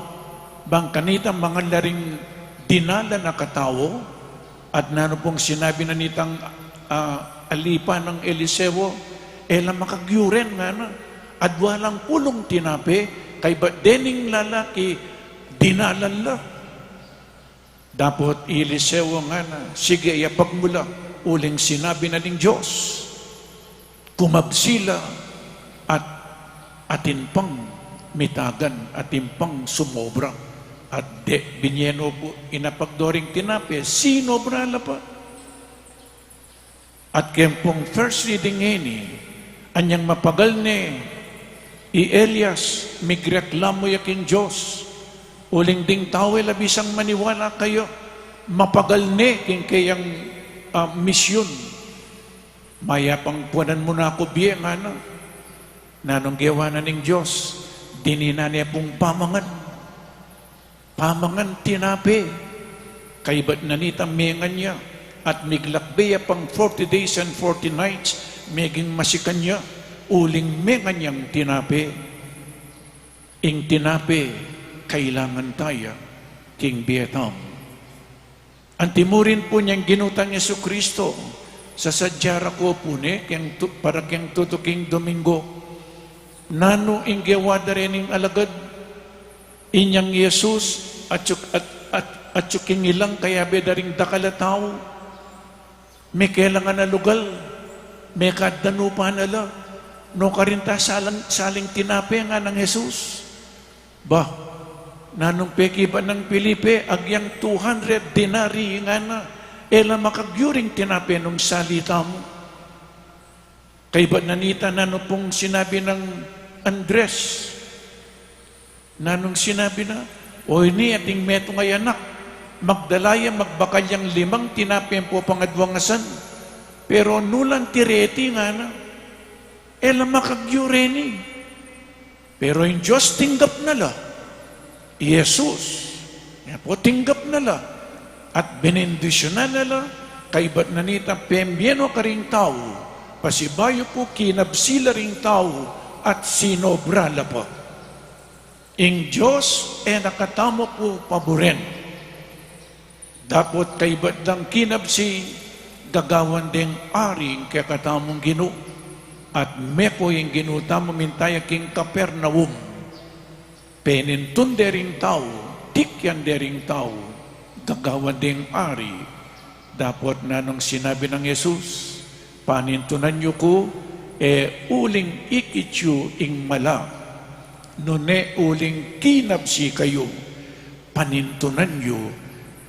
bang kanita mangan la ring dinalan a katau, At nanu pung sinabi na nitang, ah, alipan nang Eliseo, e la makagyu ren ngana. Adwa lang pulung tinape, kaybat dening lalaki, dinalan la. Dapot i Eliseo ngana, sige, yapag mu la, uling sinabi na ning Dios. Kumabsi la at atin pang mitagan, atin pang sumobra. At de, binie no pu inapag do ring tinape, sinobra la pa. At keng pung first reading ngeni, anyang mapagal ne i Elias, migreklamu ya king Dios, uling ding tau e la bisang maniwala kaya, mapagal ne king keyang, ah, misyun. Mayap pang puanan mu na ku bie ngana. Nanung gewa na ning Dios, dininan ne pung pamangan. Pamangan tinape. Kaybat na nita mengan ya. At miglakbe ya pang forty days and forty nights, meging masikan ya, uling mengan yang tinape. Ing tinape, kailangan taya king bie tamu. Antimurin pu neng Ginu tang Jesucristo, sasadya ra ko pu ne, keng tu-, para keng tutuking Domingo. Nanu ing gewa da rening alagad? Inyang Jesus, atyu, at, at, atyu king ilang kayabe da ring dakal a tau. Mikelangan a lugal, mekadanu pa na la, nukarin ta salang, saling tinape nganang Jesus. Ba, nanung pekibat nang Felipe, agyang two hundred denarii ngana, e la makagyu ring tinape nung sali tamu. Kaybat na nita nanu pung sinabi nang Andres. Nanung sinabi na, o ini ating metung a anak, magdala ya, magbakal yang limang tinape ampo pangadwang asan. Pero nu lang ti reti ngana, e la makagyu reni. Pero ing Dios tinggap na la, i Jesus, ya pu tinggap na la, at benendisyunan na la, kaybat na nita pembie no karing tau, pasibayu pu kinabsi la ring tau, at sinobra la pa. Ing Dios e na katamu pu paburen. Dapot kaybat dang kinabsi, gagawan deng ari ing kekatamung Ginu, at mepo ing Ginu tamu minta ya king Capernaum. Penintun de ring tau, tikyan de ring tau, gagawan deng ari. Dapot nanung sinabi nang Jesus, panintunan yu ku, e uling ikit yu ing mala, nune uling kinabsi kayu, panintunan yu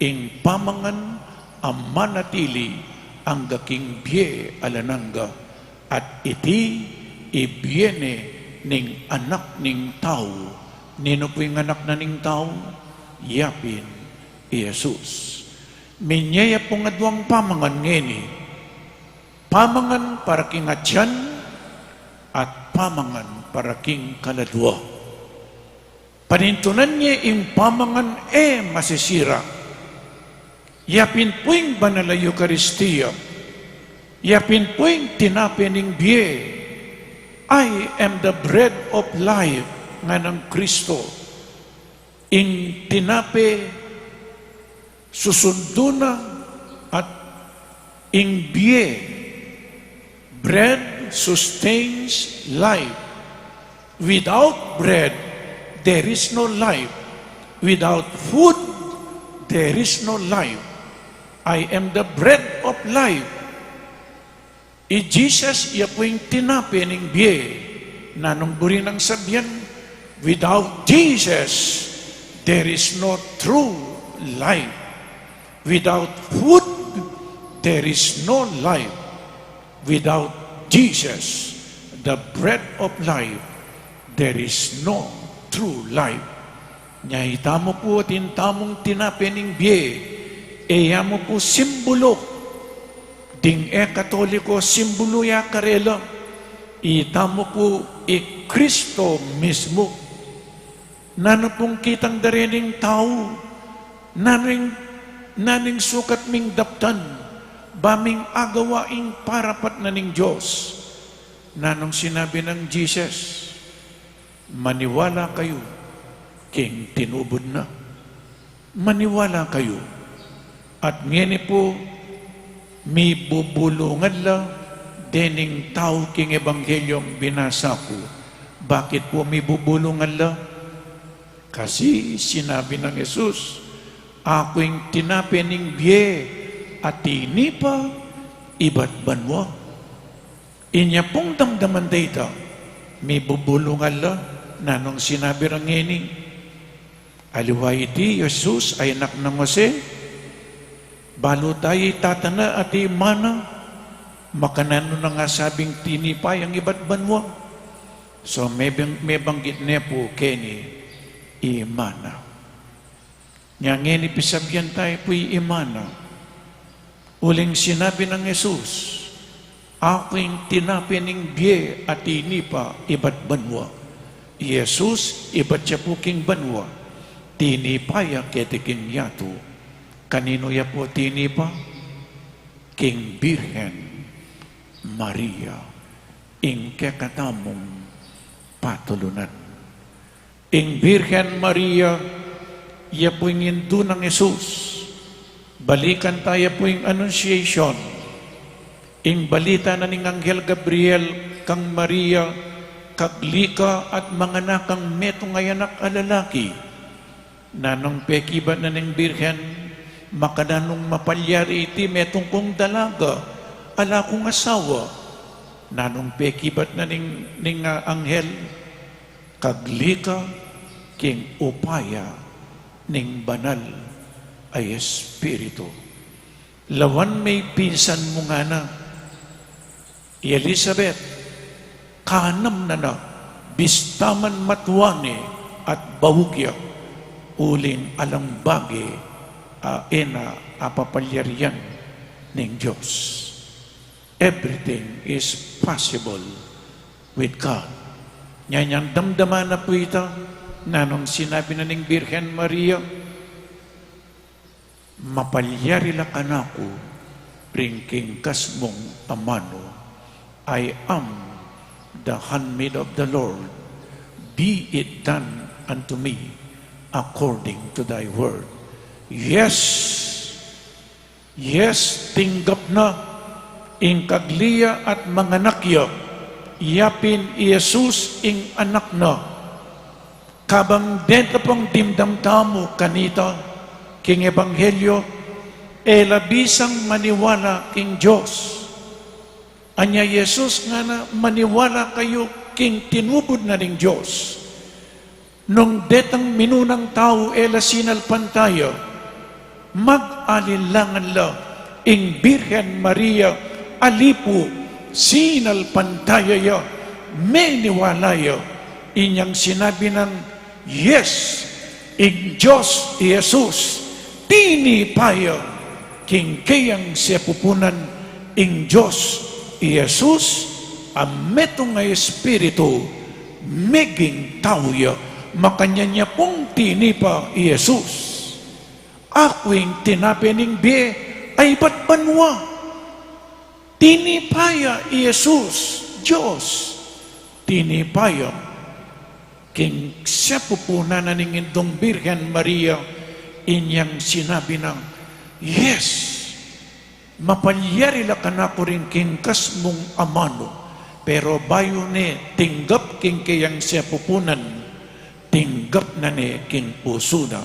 ing pamangan a manatili angga king bie alang angga, at iti ibie ne ning Anak ning Tau. Ninu pu ing Anak na ning Tau? Ya pin i Jesus. Minie ya pung adwang pamangan ngeni. Pamangan para king atian at pamangan para king kaladua. Panintunan ye ing pamangan e masisira. Ya pin pu ing banal a Eukaristia. Ya pin pu ing tinape ning bie. "I am the bread of life," nganang Kristo. Ing tinape susundu na at ing bie. Bread sustains life. Without bread, there is no life. Without food, there is no life. "I am the bread of life." I Jesus, ya pu ing tinape ning bie. Nanung buri nang sabian? Without Jesus, there is no true life. Without food, there is no life. Without Jesus, the bread of life, there is no true life. Nya itamu pu atin tamung tinape ning bie, e ya mu pu simbulu. Ding e Katoliko, simbulu ya karela. Itamu pu i Kristo mismu. Nanu pung kitang da rening tau? Nanu ing, nanu ing sukat ming daptan? Ba ming agawa ing parapat na ning Dios? Nanung sinabi nang Jesus? Maniwala kayu king tinubud na. Maniwala kayu. At ngeni pu, Mibubulungan la dening tau king ebanghelyung binasa ku. Bakit pu mibubulungan la? Kasi sinabi nang Jesus, "Aku ing tinape ning bie a tinipa ibat banua." Inya pung damdaman da ita, mibubulungan la. Nanung sinabi ra ngeni? Aliwa iti Jesus a anak nang Jose, balu taya i tata na at i ima na, makananu na nang asabing tinipa yang ibat banua? So, mebang-, mebanggit ne pu keni i ima na. Nya ngeni pisabian taya pu i ima na. Uling sinabi nang Jesus, "Aku ing tinape ning bie a tinipa ibat banua." I Jesus, ibat ya pu king banua, tinipa ya keti king yatu. Kaninu ya pu tinipa? King Birhen Maria, ing kekatamung patulunan. Ing Birhen Maria, ya pu ing indu nang Jesus. Balikan taya pu ing Annunciation, ing balita na ning Anghel Gabriel kang Maria, "Kagli ka at manganak kang metung a anak a lalaki." Nanung pekibat na ning Birhen? Makananung mapalyari iti? Metung kung dalaga, ala kung asawa. Nanung pekibat na ning, ning, ah, anghel? "Kagli ka king upaya ning Banal a Espiritu." Lawan me ing pinsan mu ngana, i Elizabeth, kanam na na, bista man matua ne at bauk ya, uling alang bage a e na apapalyarian ning Dios. Everything is possible with God. Nya inyang damdaman na pu ita, nanung sinabi na ning Birhen Maria? "Mapalyari la kanaku ring kingkas mung amanu. I am the handmaid of the Lord. Be it done unto me according to thy word." Yes, yes, tinggap na ing kagli ya at manganak ya, yapin i Jesus ing anak na. Kabang deta pang dimdam tamu kanita king ebanghelyo, e la bisang maniwala king Dios. Anya Jesus ngana, maniwala kayu king tinubud na ning Dios. Nung detang minunang tau e la sinalpantaya, mag-alinlangan la, ing Birhen Maria, ali pu, sinalpantaya ya, meniwala ya. Inyang sinabi nang, "Yes, ing Dios i Jesus, tinipa ya king keyang sepupunan." Ing Dios i Jesus, a metung a Espiritu, meging tau ya. Makanyan ya pung tinipa i Jesus. "Aku ing tinape ning bie a ibat banua." Tinipa ya i Jesus, Dios. Tinipa ya king sepupunan na ning Indung Birhen Maria, inyang sinabi nang, "Yes, mapalyari la kanaku ring kingkas mung amanu." Pero bayu ne tinggap king keyang sepupunan, tinggap na ne king pusu na.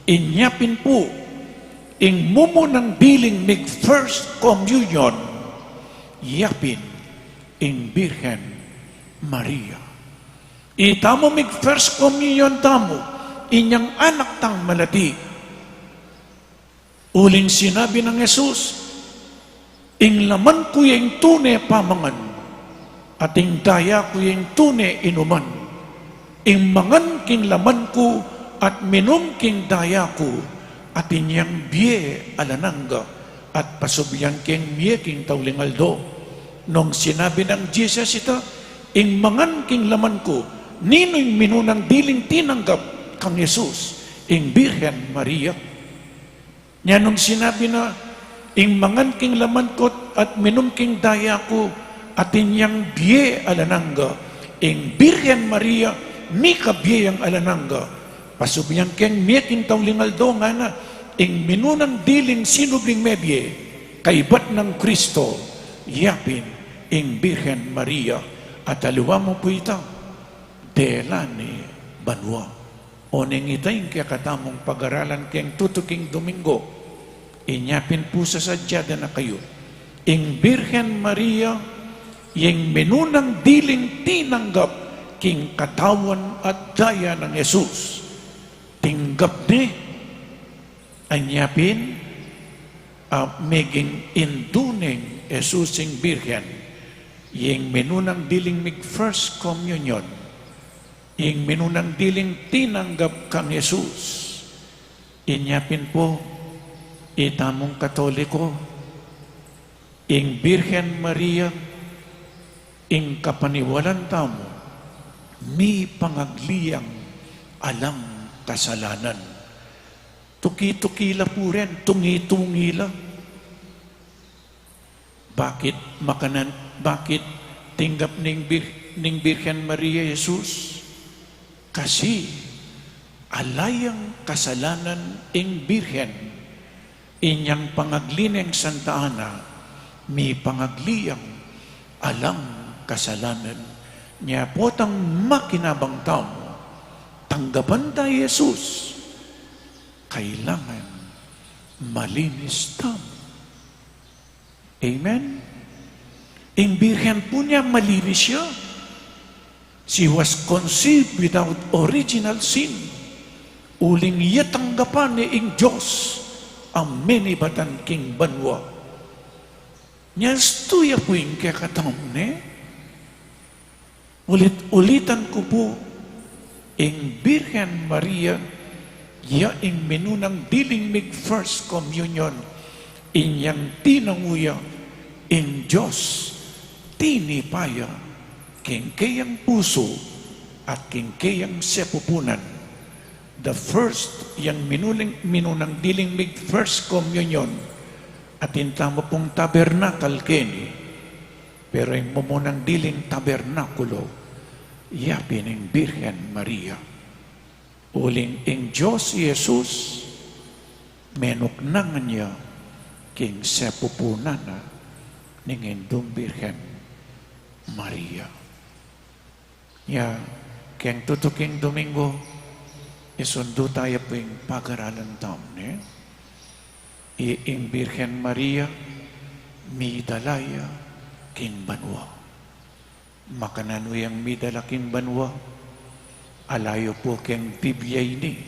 Inya pin pu, ing mumunang diling mig First Communion, yapin ing Birhen Maria. Itamu mig First Communion tamu, inyang anak tang malati. Uling sinabi nang Jesus, "Ing laman ku ya ing tune pamangan, at ing daya ku ya ing tune inuman. Ing mangan king laman ku at minum king daya ku, atin yang bie alang angga, at pasublian keng mie king tauling aldo." Nung sinabi nang Jesus ita, "Ing mangan king laman ku," ninu ing minunang diling tinanggap kang Jesus? Ing Birhen Maria. Nya nung sinabi na, "Ing mangan king laman ku at minum king daya ku, atin yang bie alang angga," ing Birhen Maria, mika bie yang alang angga. Pasublian keng mie king tauling aldo, ngana, ing minunang diling sinubling mebie, Kaybat nang Kristo, yapin ing Birhen Maria, at aliwa mu pu ita, dela ne banua. Oneng ita ing kekatamung pagaralan keng tutuking Domingo, inya pin pu sasadya da na kayu. Ing Birhen Maria, ing menunang diling tinanggap king katawan at daya nang Jesus. Tinggap ne, anya pin, a, meging indu neng Jesus ing Birhen, ing menunang diling mig First Communion, ing menunang diling tinanggap kang Jesus. Inya pin pu, itamung Katoliko, ing Birhen Maria, ing kapaniwalan tamu, mipangagli yang alang kasalanan. Tuki-tuki la pu ren, tungi-tungi la. Bakit makanan, bakit tinggap ning Bir-, ning Birhen Maria Jesus? Kasi ala yang kasalanan ing Birhen, inyang pangagli neng Santa Ana, mipangagli yang alang kasalanan. Nya potang makinabang tamu, tanggapan ta i Jesus, kailangan malinis tamu. Amen? Ing Birhen pu nya malinis ya. She was conceived without original sin. Uling ya tanggapan ne ing Dios a menibatan king banua. Nya istu ya pu ing kekatamu ne. Ulit-ulitan ku pu, ing Birhen Maria, ya ing menunang diling mig First Communion, inyang tinangu ya, ing Dios tinipa ya king keyang pusu at king keyang sepupunan. The first, yang minuling, menunang diling mig First Communion, atin tamu pung tabernacle keni. Pero ing mumunang diling tabernakulo, yapin ing Birhen Maria. Uling ing Dios i Jesus, menuknangan ya king sepupunan na ning Indung Birhen Maria. Nya, keng tutuking Domingo, isundu ta ya pu ing pagaralan tamu, ne? I-, ing Birhen Maria, midala ya king banua. Makananu yang midala king banua? Ala yu pu keng Biblia ini.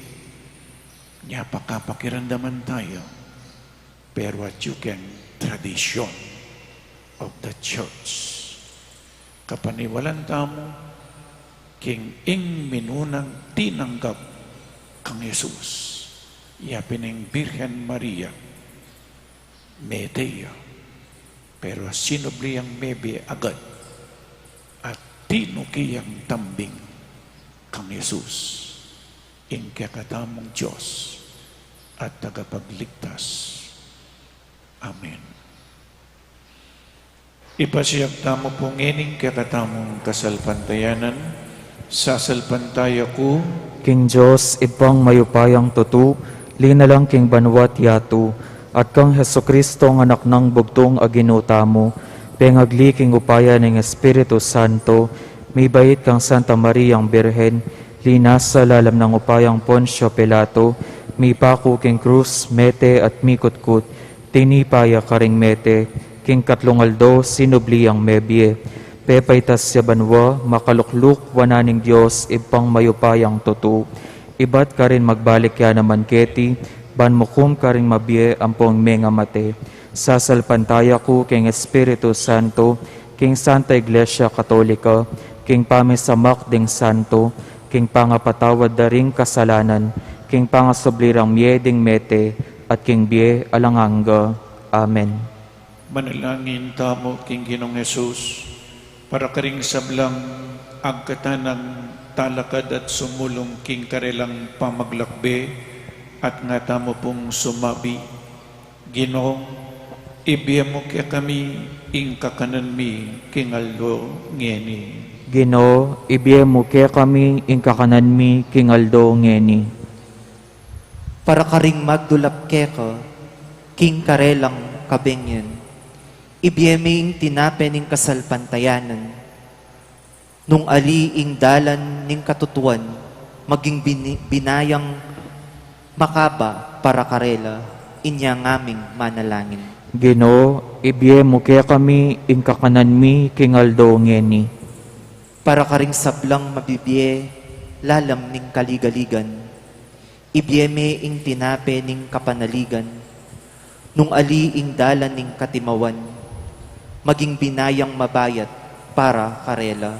Nya pakapakiramdaman ta ya. Pero atyu keng tradition of the church. Kapaniwalan tamu, king ing minunang tinanggap kang Jesus, yapin ing Birhen Maria, mete ya. Pero sinubli yang mebie agad, at tinuki yang tambing kang Jesus, ing kekatamung Dios at Tagapagligtas. Amen. Ipasiag tamu pu ngening kekatamung kasalpantayanan. Sasalpantaya ku king Dios, Ibpang mayupayang tutu, linalang king banua't yatu, at kang Jesucristo, a Anak nang bugtung a Ginu tamu, pengagli king upaya ning Espiritu Santo, mibait kang Santa Mariang Birhen, linasa lalam nang upayang Poncio Pilato, mipaku king krus, mete at mikutkut, tinipa ya karing mete, king katlung aldo sinubli yang mebie. Pepaitas ya banua, makalukluk wanan ning Dios Ibpang mayupayang tutu. Ibat karin magbalik ya naman keti, ban mukum karing mabie ampong mengamate. Sasalpantaya ku king Espiritu Santo, king Santa Iglesia Katolika, king pamisamak ding santo, king pangapatawad da ring kasalanan, king pangasubli rang mie ding mete, at king bie alang angga. Amen. Manalangin tamu king Ginung Jesus, para karing sablang agkatan nang talakad at sumulung king karelang pamaglakbe, at nga tamu pung sumabi, Ginu, ibie mu kekami ing kakanan mi king aldo ngeni. Ginu, ibie mu kekami ing kakanan mi king aldo ngeni. Para karing magdulap keka, king karelang kabengyan. Ibie me ing tinape ning kasalpantayanan. Nung ali ing dalan ning katutuan, maging bini-, binayang makaba para karela, inya ngaming manalangin. Ginu, ibie mu kekami ing kakanan mi king aldo ngeni. Para karing sablang mabibie, lalam ning kaligaligan. Ibie me ing tinape ning kapanaligan, nung ali ing dalan ning katimawan, maging binayang mabayat para karela,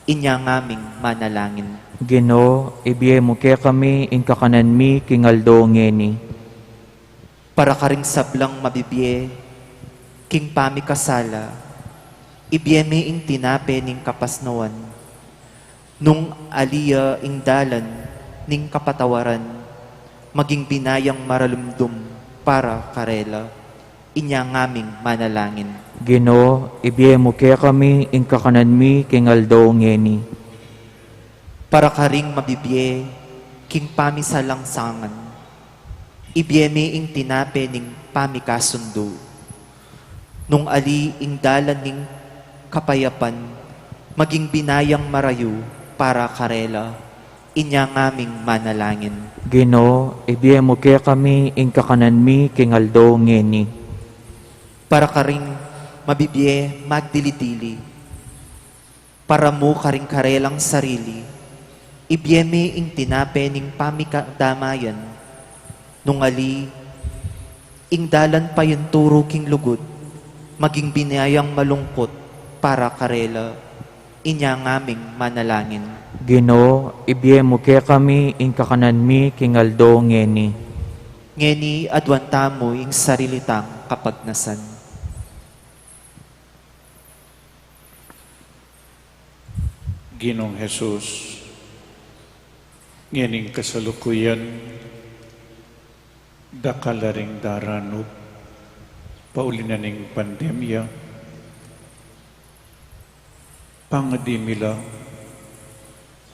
inya ngaming manalangin. Ginu, ibie mu kekami ing kakanan mi king aldo ngeni. Para karing sablang mabibie, king pamikasala, ibie me ing tinape ning kapasnawan, nung ali ya ing dalan ning kapatawaran, maging binayang maralumdum para karela, inya ngaming manalangin. Ginu, ibie mu kekami ing kakanan mi king aldo ngeni. Para karing mabibie, king pamisalangsangan, ibie me ing tinape ning pamikasundu. Nung ali ing dalan ning kapayapan, maging binayang marayu para karela, inya ngaming manalangin. Ginu, ibie mu kekami ing kakanan mi king aldo ngeni. Para karing mabibie magdili-dili, para mu karing karelang sarili, ibie me ing tinape ning pamikadamayan, nung ali ing dalan payanturu king lugud, maging binayang malungkut para karela, inya ngaming manalangin. Ginu, ibie mu kekami ing kakanan mi king aldo ngeni. Ngeni aduan tamu ing sarili tang kapagnasan. Ginung Jesus, ngening kasalukuyan, dakal la ring daranup, pauli na ning pandemya, pangadi mi la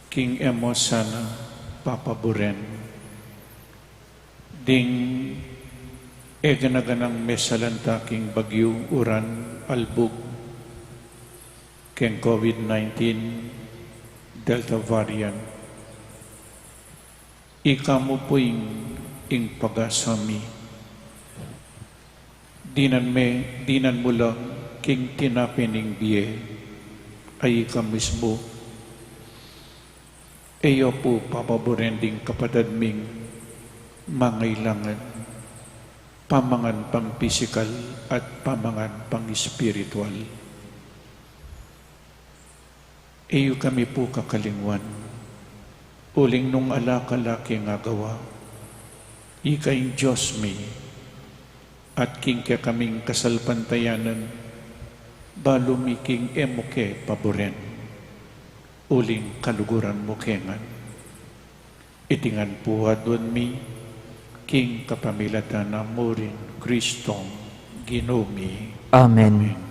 king e mu sana papaburen, ding e gana-ganang mesalanta king bagyu, uran, albug, keng COVID nineteen Delta variant. Ika mu pu ing, ing pag-asa mi. Dinan me, dinan mu la king tinape ning bie, a ika mismu e yu pu papaburen ding kapatad ming mangailangan, pamangan pangpisikal at pamangan pang-espiritual. E yu kami pu kakalingwan, uling nung ala ka la king agawa, ika ing Dios mi, at king kekaming kasalpantayanan, balu mi king e mu ke paburen, uling kaluguran mu ke ngan. Iti ngan pu aduan mi, king kapamilatan na murin Kristong Ginu mi. Amen. Amen.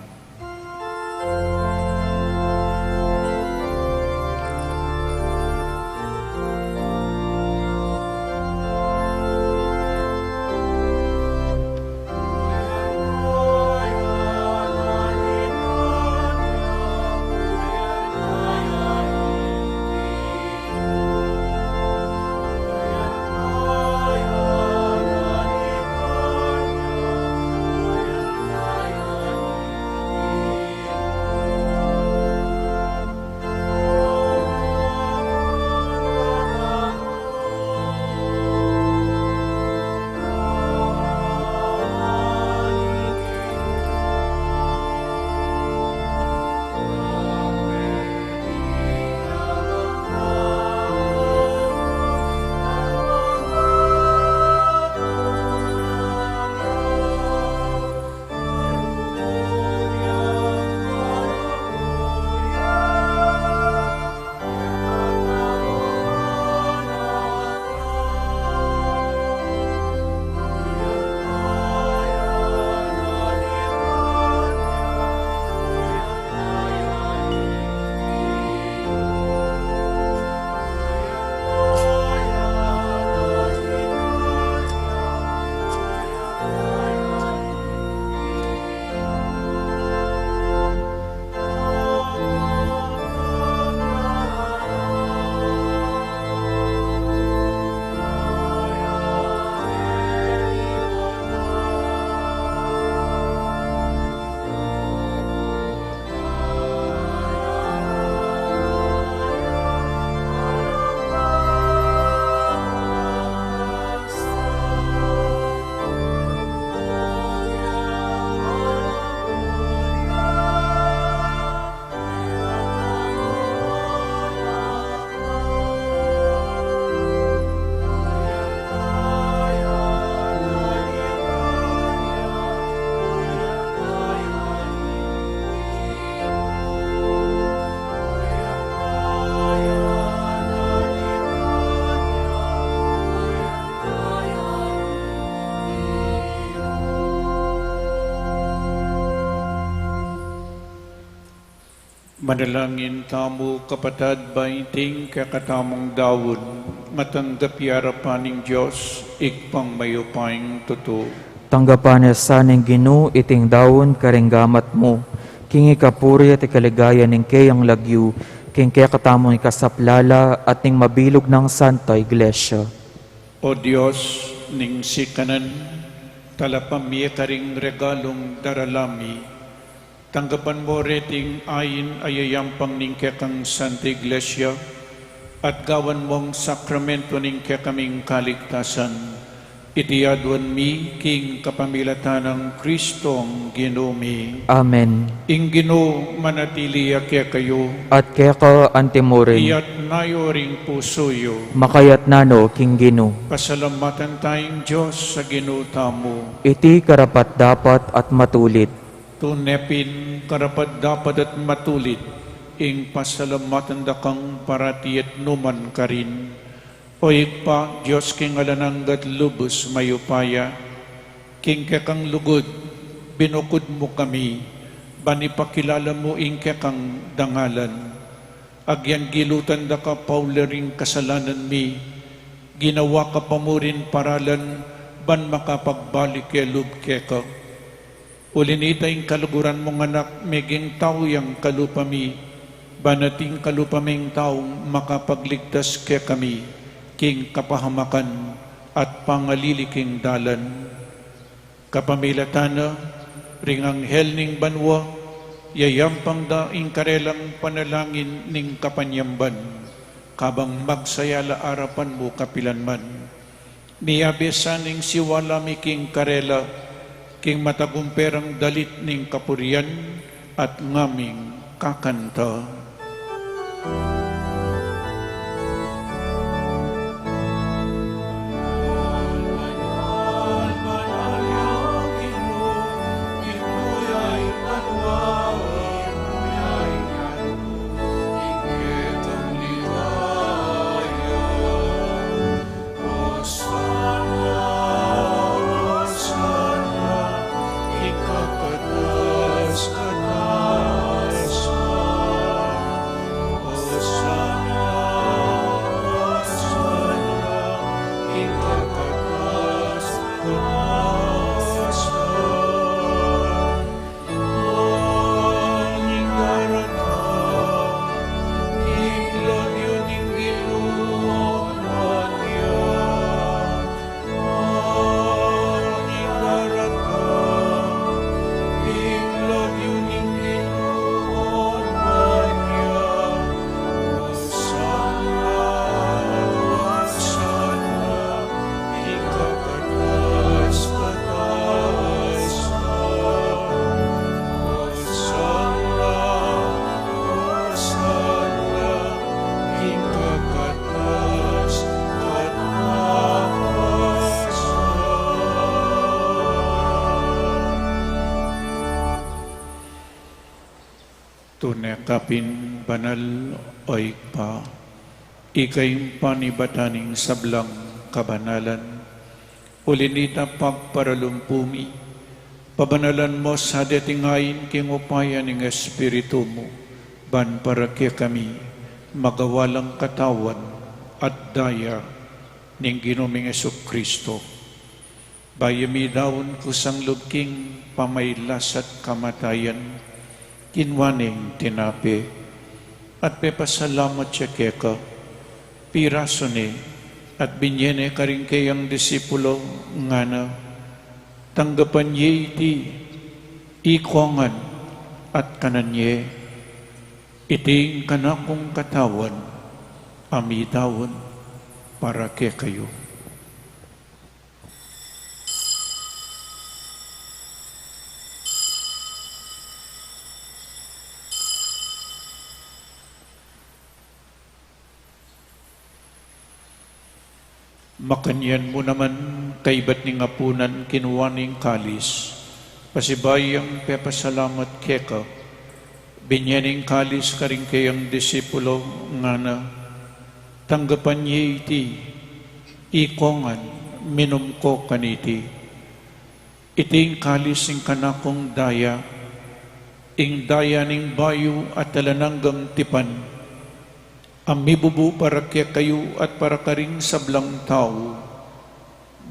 Manalangin tamu, kapatad, ba iting kekatamung daun matanggap ya arapan ning Dios, Ibpang mayupayang tutu. Tanggapan na sa ning Ginu iting daun karing gamat mu, king ikapuri at ikaligaya ning keyang lagyu, king kekatamung ikasaplala at ning mabilug nang Santa Iglesia. O Dios ning sikanan, talapamye karing regalung darala mi. Tanggapan mo reting ain a yayampang ning kekang Santa Iglesia, at gawan mong sakramento ning kekaming kaligtasan. Iti aduan mi king kapamilatan nang Kristong Ginu mi. Amen. Ing Ginu manatili ya kekayu. At keka antimurin. Iyatna yu ring pusu yu. Makayatna no king Ginu. Pasalamatan taya ing Dios a Ginu tamu. Iti karapat-dapat at matulid. Tune pin karapat-dapat at matulid ing pasalamatan da kang parati at nu man karin. O Ibpa, Dios king alang angga at lubus mayupaya, king kekang lugud binukud mu kami, ban ipakilala mu ing kekang dangalan. Agyan gilutan da ka pauli ring kasalanan mi, ginawa ka pa mu rin paralan, ban makapagbalik ya lub keka. Uli na nita, ing kaluguran mung Anak meging tau yang kalupa mi, ban ating kalupa ming tau makapagligtas kekami king kapahamakan at pangalili king dalan. Kapamilatan na, ring anghel ning banua, yayampang da ing karelang panalangin ning kapanyamban, kabang magsaya la arapan mu kapilan man. Miyabe sa ning siwala mi king karela, king matagumpe rang dalit ning kapurian at ngaming kakanta. Tune ka pin banal, o Ibpa, ika ing panibatan ning sablang kabanalan. Uli na nita, pagparalumpu mi, pabanalan mo sa deting ain king upaya ning Espiritu mu, ban para kekami magawa lang katawan at daya ning Ginu ming Jesucristo. Bayu mi daun kusang lub king pamailas at kamatayan, kinua neng tinape, at pepasalamat ya keka, pirasu ne, at binye ne karing keyang disipulo, ngana: Tanggapan ye iti, ikong ngan, at kanan ye, iti ing kanakung katawan, a midaun para kekayu. Makanyan mu naman, kaibat ning apunan, kinua ne ing kalis, pasibayu yang pepasalamat keka, binye ne ing kalis karing keyang disipulo, ngana: Tanggapan ye iti, ikong ngan, minum ko kaniti. Iti ing kalis ning kanakung daya, Ing daya ning bayu at alang anggang tipan, a mibubu para kekayu at para karing sablang tau,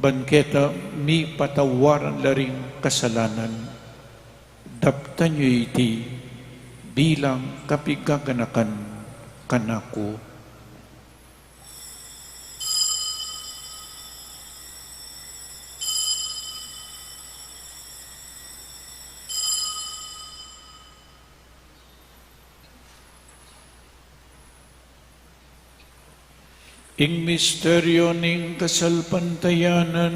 ban keta mipatawaran la ring kasalanan. Daptan yu iti bilang kapigaganakan kanaku. Ing misteryo ning kasalpantayanan.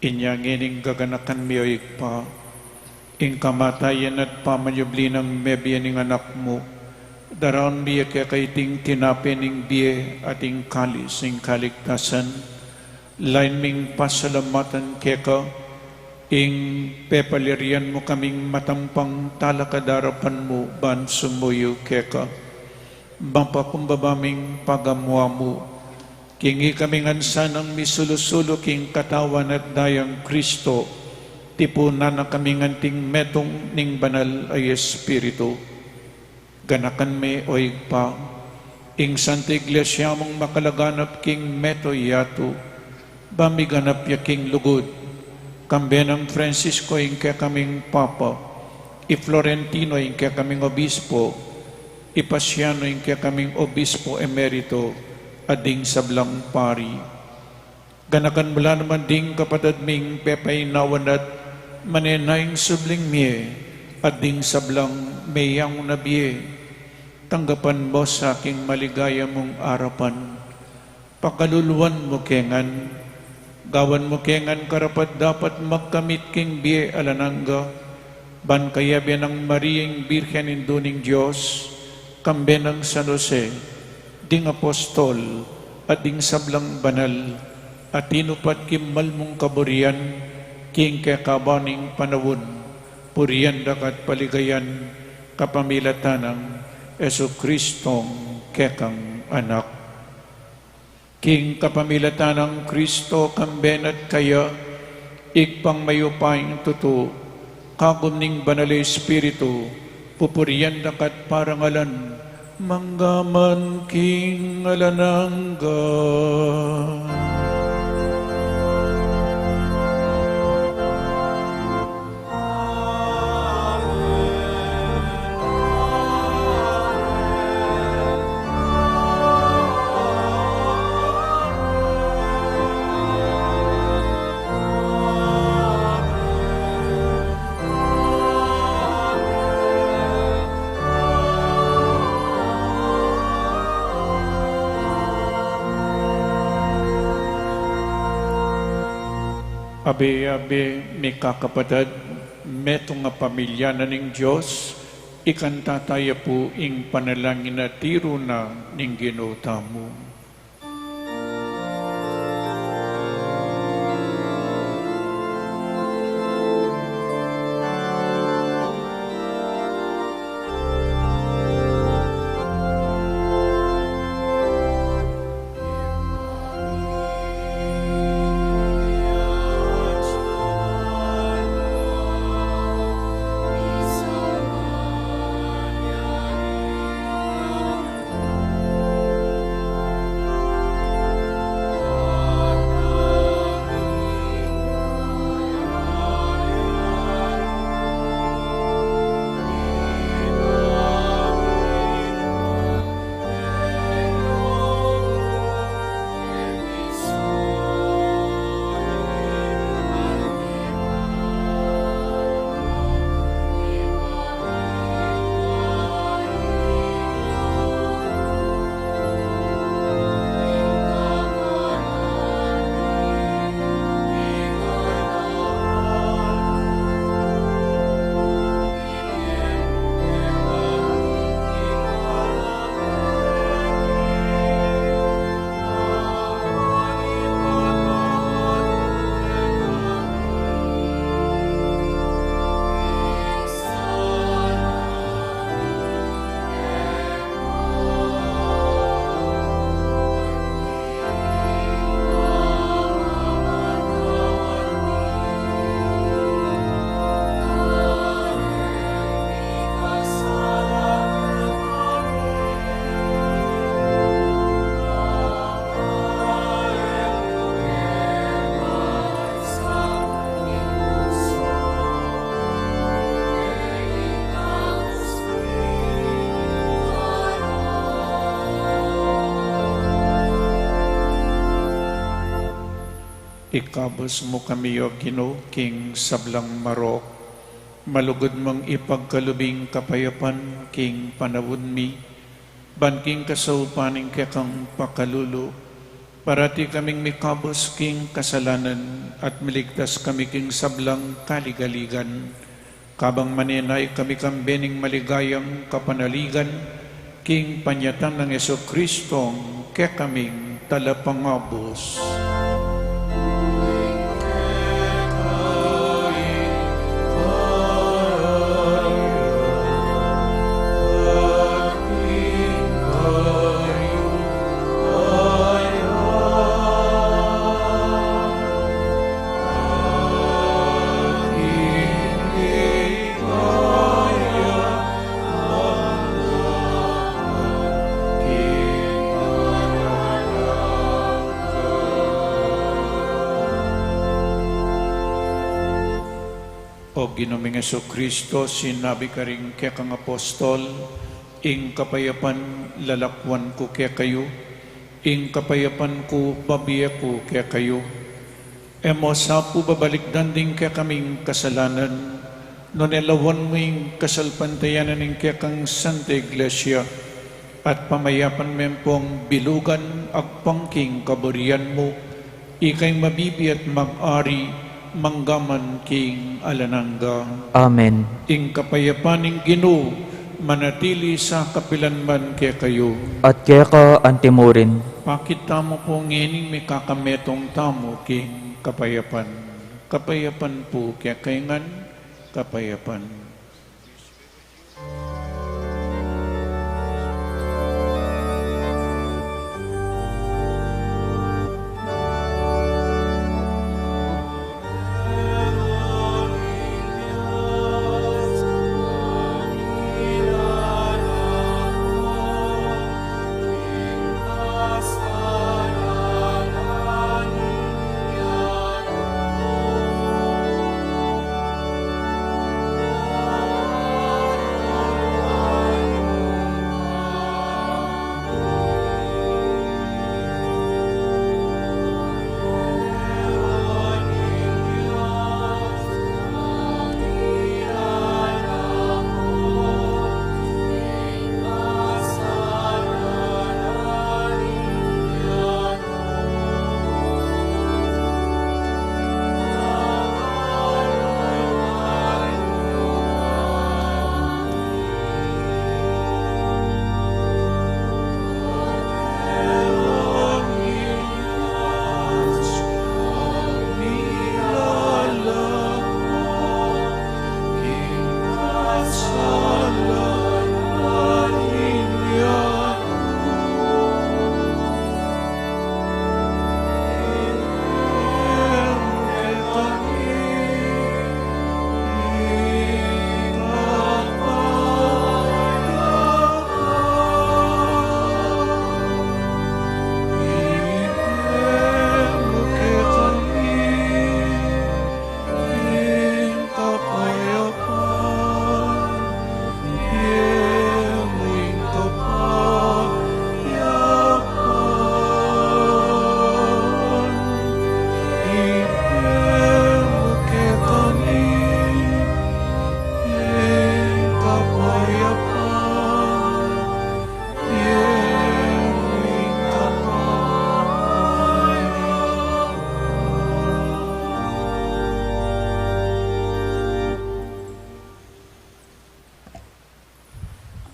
Inya ngeni ing gaganakan mi, o Ibpa, ing kamatayan at pamanyubli nang mebie ning Anak mu, daraun mi keka iting tinape ning bie at ing kalis ning kaligtasan. Lain ming pasalamatan keka ing pepaliran mu kaming matampang talakad king arapan mu ban sumuyu keka. Mapakumbaba ming pagamu-amu king ikami ngan sanang misulu-sulu king katawan at dayang Kristo, tipunan na kami ngan anting metung ning Banal a Espiritu. Ganakan me, o Ibpa, ing Santa Iglesia mung makalaganap king mabilug a yatu, ban miganap ya king lugud, kambe nang Francisco ing kekaming Papa, i Florentino ing kekaming Obispo, i Paciano ing kekaming Obispo Emerito, at ding sablang pari. Ganakan mu la naman ding kapatad ming pepainawan at manenayang subling mie, at ding sablang meyangu na bie. Tanggapan mu sa king maligaya mung arapan. Pakaluluan mu ke ngan, gawan mu ke ngan karapat-dapat magkamit king bie alang angga, ban kayabe nang Maria ing Birhen Indu ning Dios, kambe nang San Jose, ding apostol, at ding sablang banal a tinupad king mal mung kaburian king kekaban ning panaun, purian da ka at paligayan kapamilatan nang Jesucristong kekang Anak. King kapamilatan nang Kristo, kambe na at kaya, Ibpang mayupayang tutu, kagum ning Banal a Espiritu, pupurian da ka at parangalan, mangga man king alang angga. Abe-abe, mikakapatad, metung a pamilya na ning Dios, ikanta taya pu ing panalangin a tiru na ning Ginu tamu. Ikabus mu kami, O Ginu, king sablang marok. Malugud mung ipagkalub ing kapayapan king panaun mi, ban king kasaupan ning kekang pakalulu, parati kaming mikabus king kasalanan at miligtas kami king sablang kaligaligan. Kabang manenaya kami kambe ning maligayang kapanaligan, king panyatang nang Jesucristong kekaming Talapangabus. O Ginu ming Jesucristo, sinabi karing kekang apostol, ing kapayapan lalakwan ku kekayu, ing kapayapan ku babie ku kekayu. E mu sa pu babalikdan ding kekaming kasalanan, nune lawan mu ing kasalpantayanan ning kekang Santa Iglesia, at pamayapan me pung bilugan agpang king kaburian mu, ika ing mabibie at mag-ari, mangga man king alang angga. Amen. Ing kapayapan ning Ginu manatili sa kapilan man kekayu. At keka antimurin. Pakit tamu pu ngening mikakametung tamu king kapayapan. Kapayapan pu kekayu ngan, kapayapan.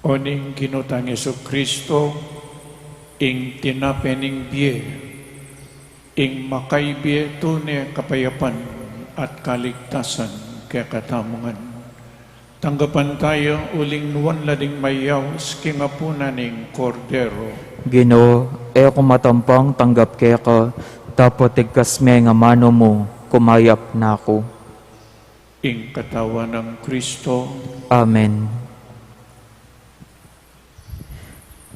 O ning Ginu tang Jesucristo, ing tinape ning bie, ing makaibie tune kapayapan at kaligtasan kekatamu ngan. Tanggapan taya uling nuan la ding mayaus king apunan ning Kordero. Ginu, e ku matampang tanggap keka, dapot tigkas me ing amanu mu, kumayap na ku. Ing katawan nang Kristo. Amen.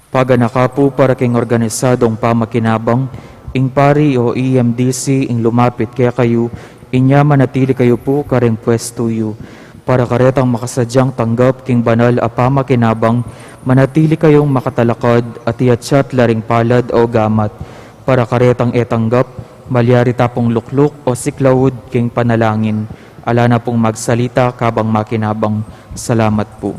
Paganaka pu para king organisadong pamakinabang, ing pari o E M D C ing lumapit kekayu, inya manatili kayu pu karing pwestu yu. Para karetang makasadyang tanggap king banal a pamakinabang, manatili kayung makatalakad at iatsat la ring palad o gamat. Para karetang e tanggap, Malyari ta pung lukluk o siklaud king panalangin. Ala na pung magsalita kabang makinabang. Salamat pu.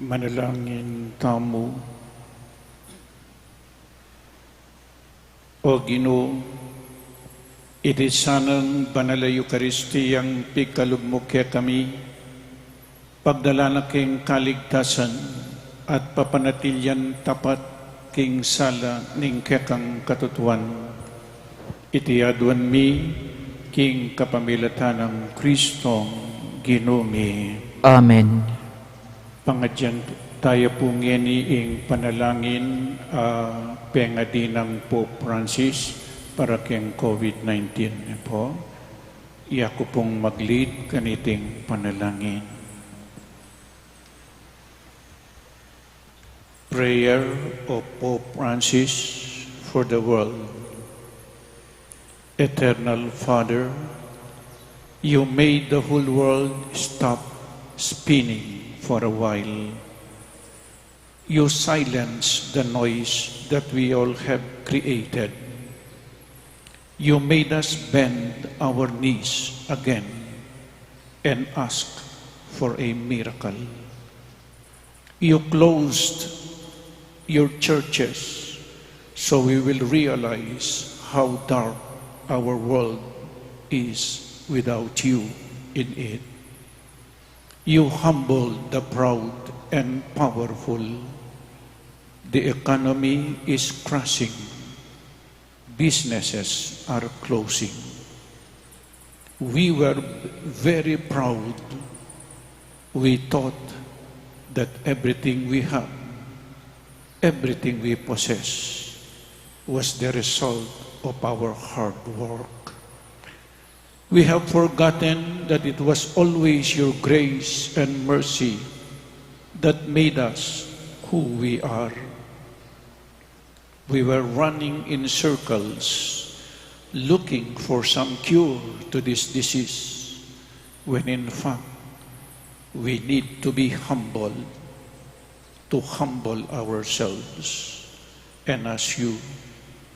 Manalangin tamu. O Ginu, iti sanang banal a Eukaristiyang pikalub mu kekami, pagdala na king kaligtasan at papanatilian tapat king sala ning kekang katutuan. Iti aduan mi king kapamilatan nang Kristong Ginu mi. Amen. Pangadyan taya pu ngeni ing panalangin a pengadi nang Pope Francis para keng COVID nineteen po. Iya ku pung mag-lead kaniting panalangin. Prayer of Pope Francis for the world. Eternal Father, You made the whole world stop spinning for a while. You silenced the noise that we all have created. You made us bend our knees again and ask for a miracle. You closed your churches, so we will realize how dark our world is without you in it. You humbled the proud and powerful. The economy is crashing. Businesses are closing. We were very proud. We thought that everything we have, everything we possess, was the result of our hard work. We have forgotten that it was always your grace and mercy that made us who we are. We were running in circles, looking for some cure to this disease, when in fact, we need to be humbled, to humble ourselves and ask you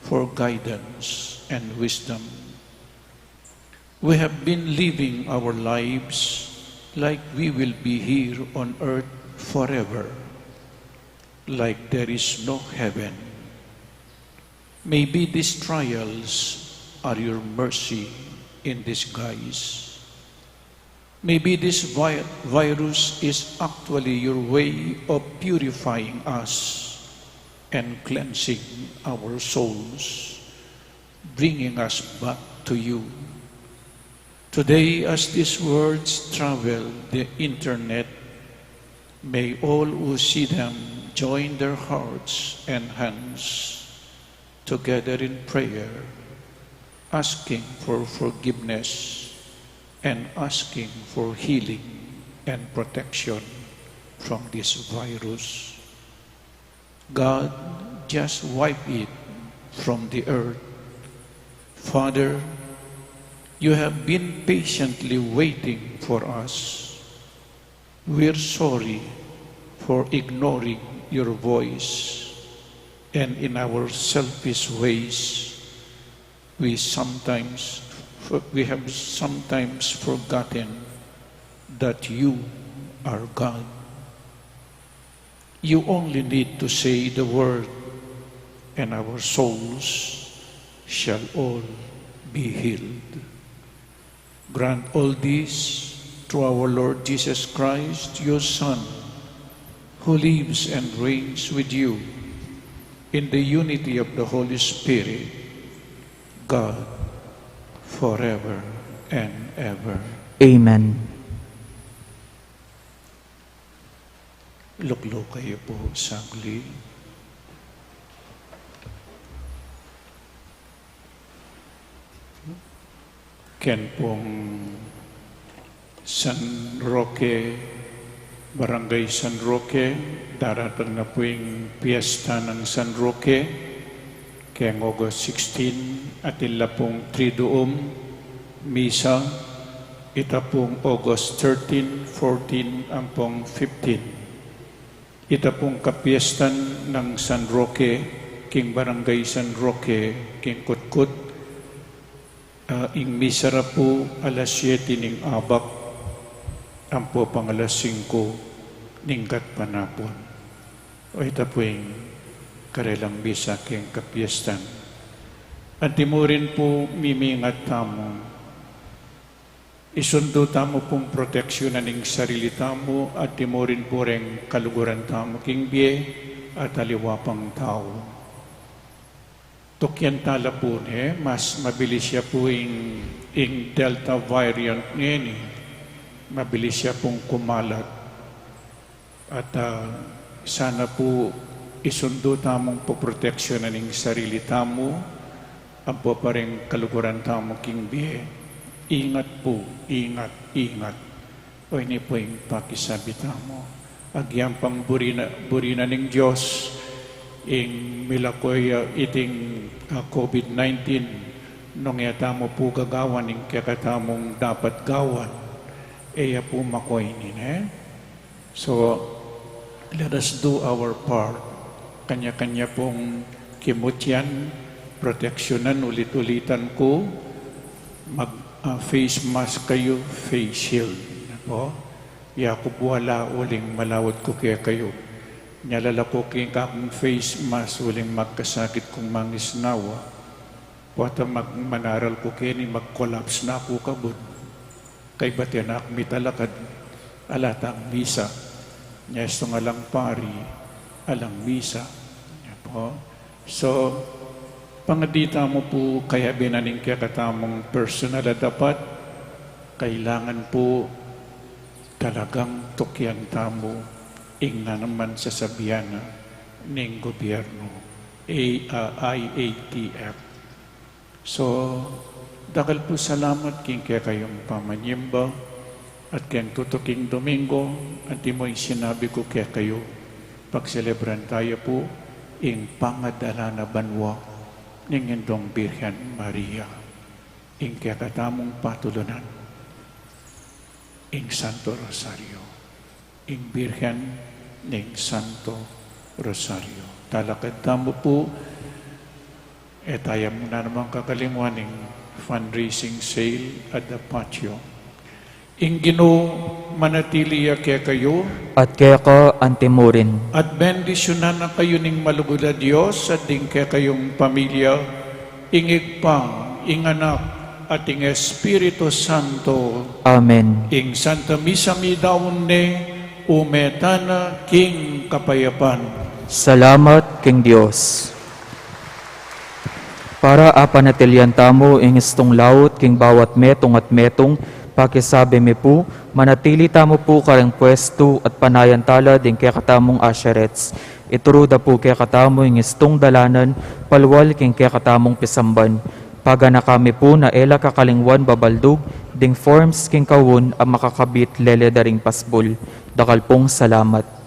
for guidance and wisdom. We have been living our lives like we will be here on earth forever, like there is no heaven. Maybe these trials are your mercy in disguise. Maybe this vi-, virus is actually your way of purifying us and cleansing our souls, bringing us back to you. Today, as these words travel the internet, may all who see them join their hearts and hands together in prayer, asking for forgiveness and asking for healing and protection from this virus. God, just wipe it from the earth. Father, you have been patiently waiting for us. We're sorry for ignoring your voice, and in our selfish ways, we sometimes, we have sometimes forgotten that you are God. You only need to say the word, and our souls shall all be healed. Grant all this through our Lord Jesus Christ, your Son, who lives and reigns with you in the unity of the Holy Spirit, God, forever and ever. Amen. Lukluk kayu pu saglit. Ken pung San Roque, Barangay San Roque, daratang na pu ing piyesta nang San Roque, keng August sixteen, atin la pung Triduum Misa, ita pung August thirteen, fourteen, ampong fifteen. Ita pung kapiestan nang San Roque, king Barangay San Roque, king Kutkut, ah, ing misa ra pu alas siyete ning abak, ampo pang alas singko ning gatpanapun. O ita pu ing karelang misa king kapiestan. Anti murin pu mimingat tamu. Isundu tamu pung proteksyunan ing sarili tamu, anti murin pu reng kaluguran tamu king bie at aliwa pang tau. Tukyan tala pu ne, mas mabilis ya pu ing, ing Delta variant ngeni, mabilis ya pung kumalat. At, ah, sana pu isundu tamung poproteksyonan ing sarili tamu, ampo pa reng kaluguran tamu king bie. Ingat pu, ingat, ingat. O ini pu ing pakisabi tamu. Agyang pang buri na, buri na ning Dios, ing milako ya iting, ah, COVID nineteen, Nung e tamu pu gagawan ing kekatamung dapat gawan, e ya pu makoini, ne? So, let us do our part. Kanya-kanya pung kimut yan, proteksyonan, ulit-ulitan ku, mag, ah, face mask kayu, face shield, ne pu. Ya ku buwala uling malaut ku kekayu. Nyalala ku king kakung face mask uling magkasakit kung mangisnawa. Pota mag-, manaral ku keni mag-collapse na ku kabud. Kaybat e na ku mitalakad, ala tang misa. Nya istung alang pari, alang misa. Nya pu. So, pangadi tamu pu kayabe na ning kekatamung personal a dapat, kailangan pu talagang tukyan tamu ing naman sasabian na ning gobyerno, A, ah, I A T F. So, dakal pu salamat king kekayung pamanyimba at keng tutuking Domingo, anti mo ing sinabi ku kekayu, pagselebran taya pu ing pangadala na banua ning Indung Birhen Maria, ing kekatamung patulunan, ing Santo Rosario. Ing Birhen ning Santo Rosario. Talakad tamu pu, e taya mu na naman kakalingwan ing fundraising sale at the patio. Ing Ginu manatili ya kekayu. At keka anti murin. At bendisyunan na kayu ning malugud a Dios at ding kekayung pamilya, ing Ibpa, ing Anak, at ing Espiritu Santo. Amen. Ing Santa Misa midaun ne, ume tana king kapayapan. Salamat king Dios. Para apanatilian tamu ing istung laut king bawat metung at metung, pakisabi mi pu, manatili tamu pu kareng pwestu at panayan tala ding kekatamung usherettes. Ituru da pu kekatamu ing istung dalanan, palual king kekatamung pisamban. Paganaka mi pu na e la kakalingwan babaldug ding forms king kaun a makakabit lele da ring pasbul. Dakal pung salamat.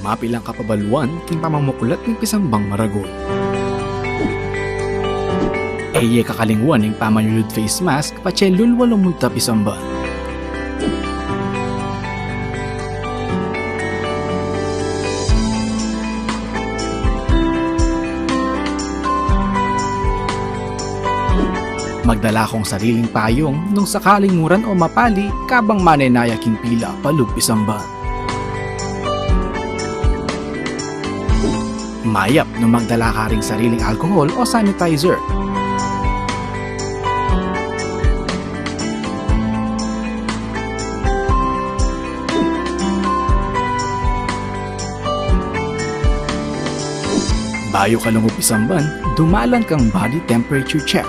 Mapilang kapabaluan king pamamuklat ning pisambang maragul. E ye kakalingwan ing pamanyulud face mask patse lulwa lumunta pisamban. Magdala kung sariling payung nung sakaling muran o mapali kabang manenaya king pila palub pisamban. Mayap nung magdala ka ring sariling alcohol o sanitizer. Bayu ka lungub pisamban, dumalan kang body temperature check.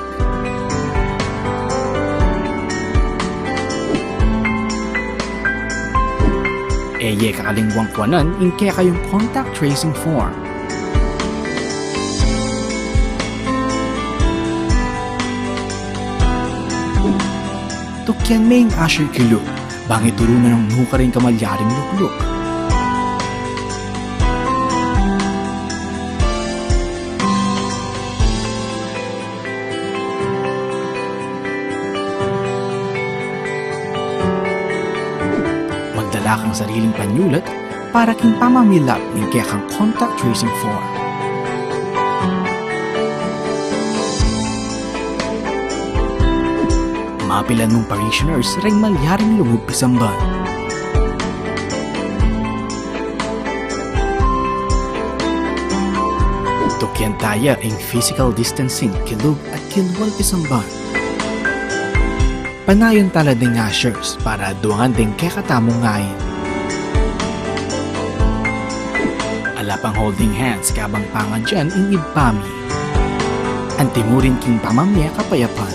E ye kakalingwang kuanan ing kekayung contact tracing form. Tukian me ing usher kilub, bang ituru na nung nukarin kamalyaring lukluk. Magdala kang sariling panyulat para king pamamilap ning kekang contact tracing form. Mapilan mung parishioners reng malyaring lungub pisamban. Tukian taya ing physical distancing kilub at kilwal pisamban. Panayan tala ding ushers para duangan ding kekatamung ain. Ala pang holding hands kabang pangadyan ing Ibpa mi. Antimurin king pamamie kapayapan.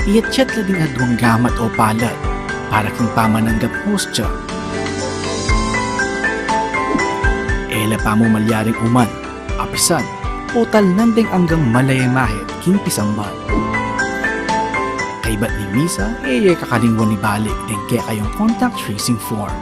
Iyatyat la ding aduang gamat o palad para king pamananggap hostya. E la pamu malyaring uman, apisan, o talnan deng anggang malayamahit king pisamban. Kaybat ning misa, e ye kakalingwan ibalik deng kekayung contact tracing form.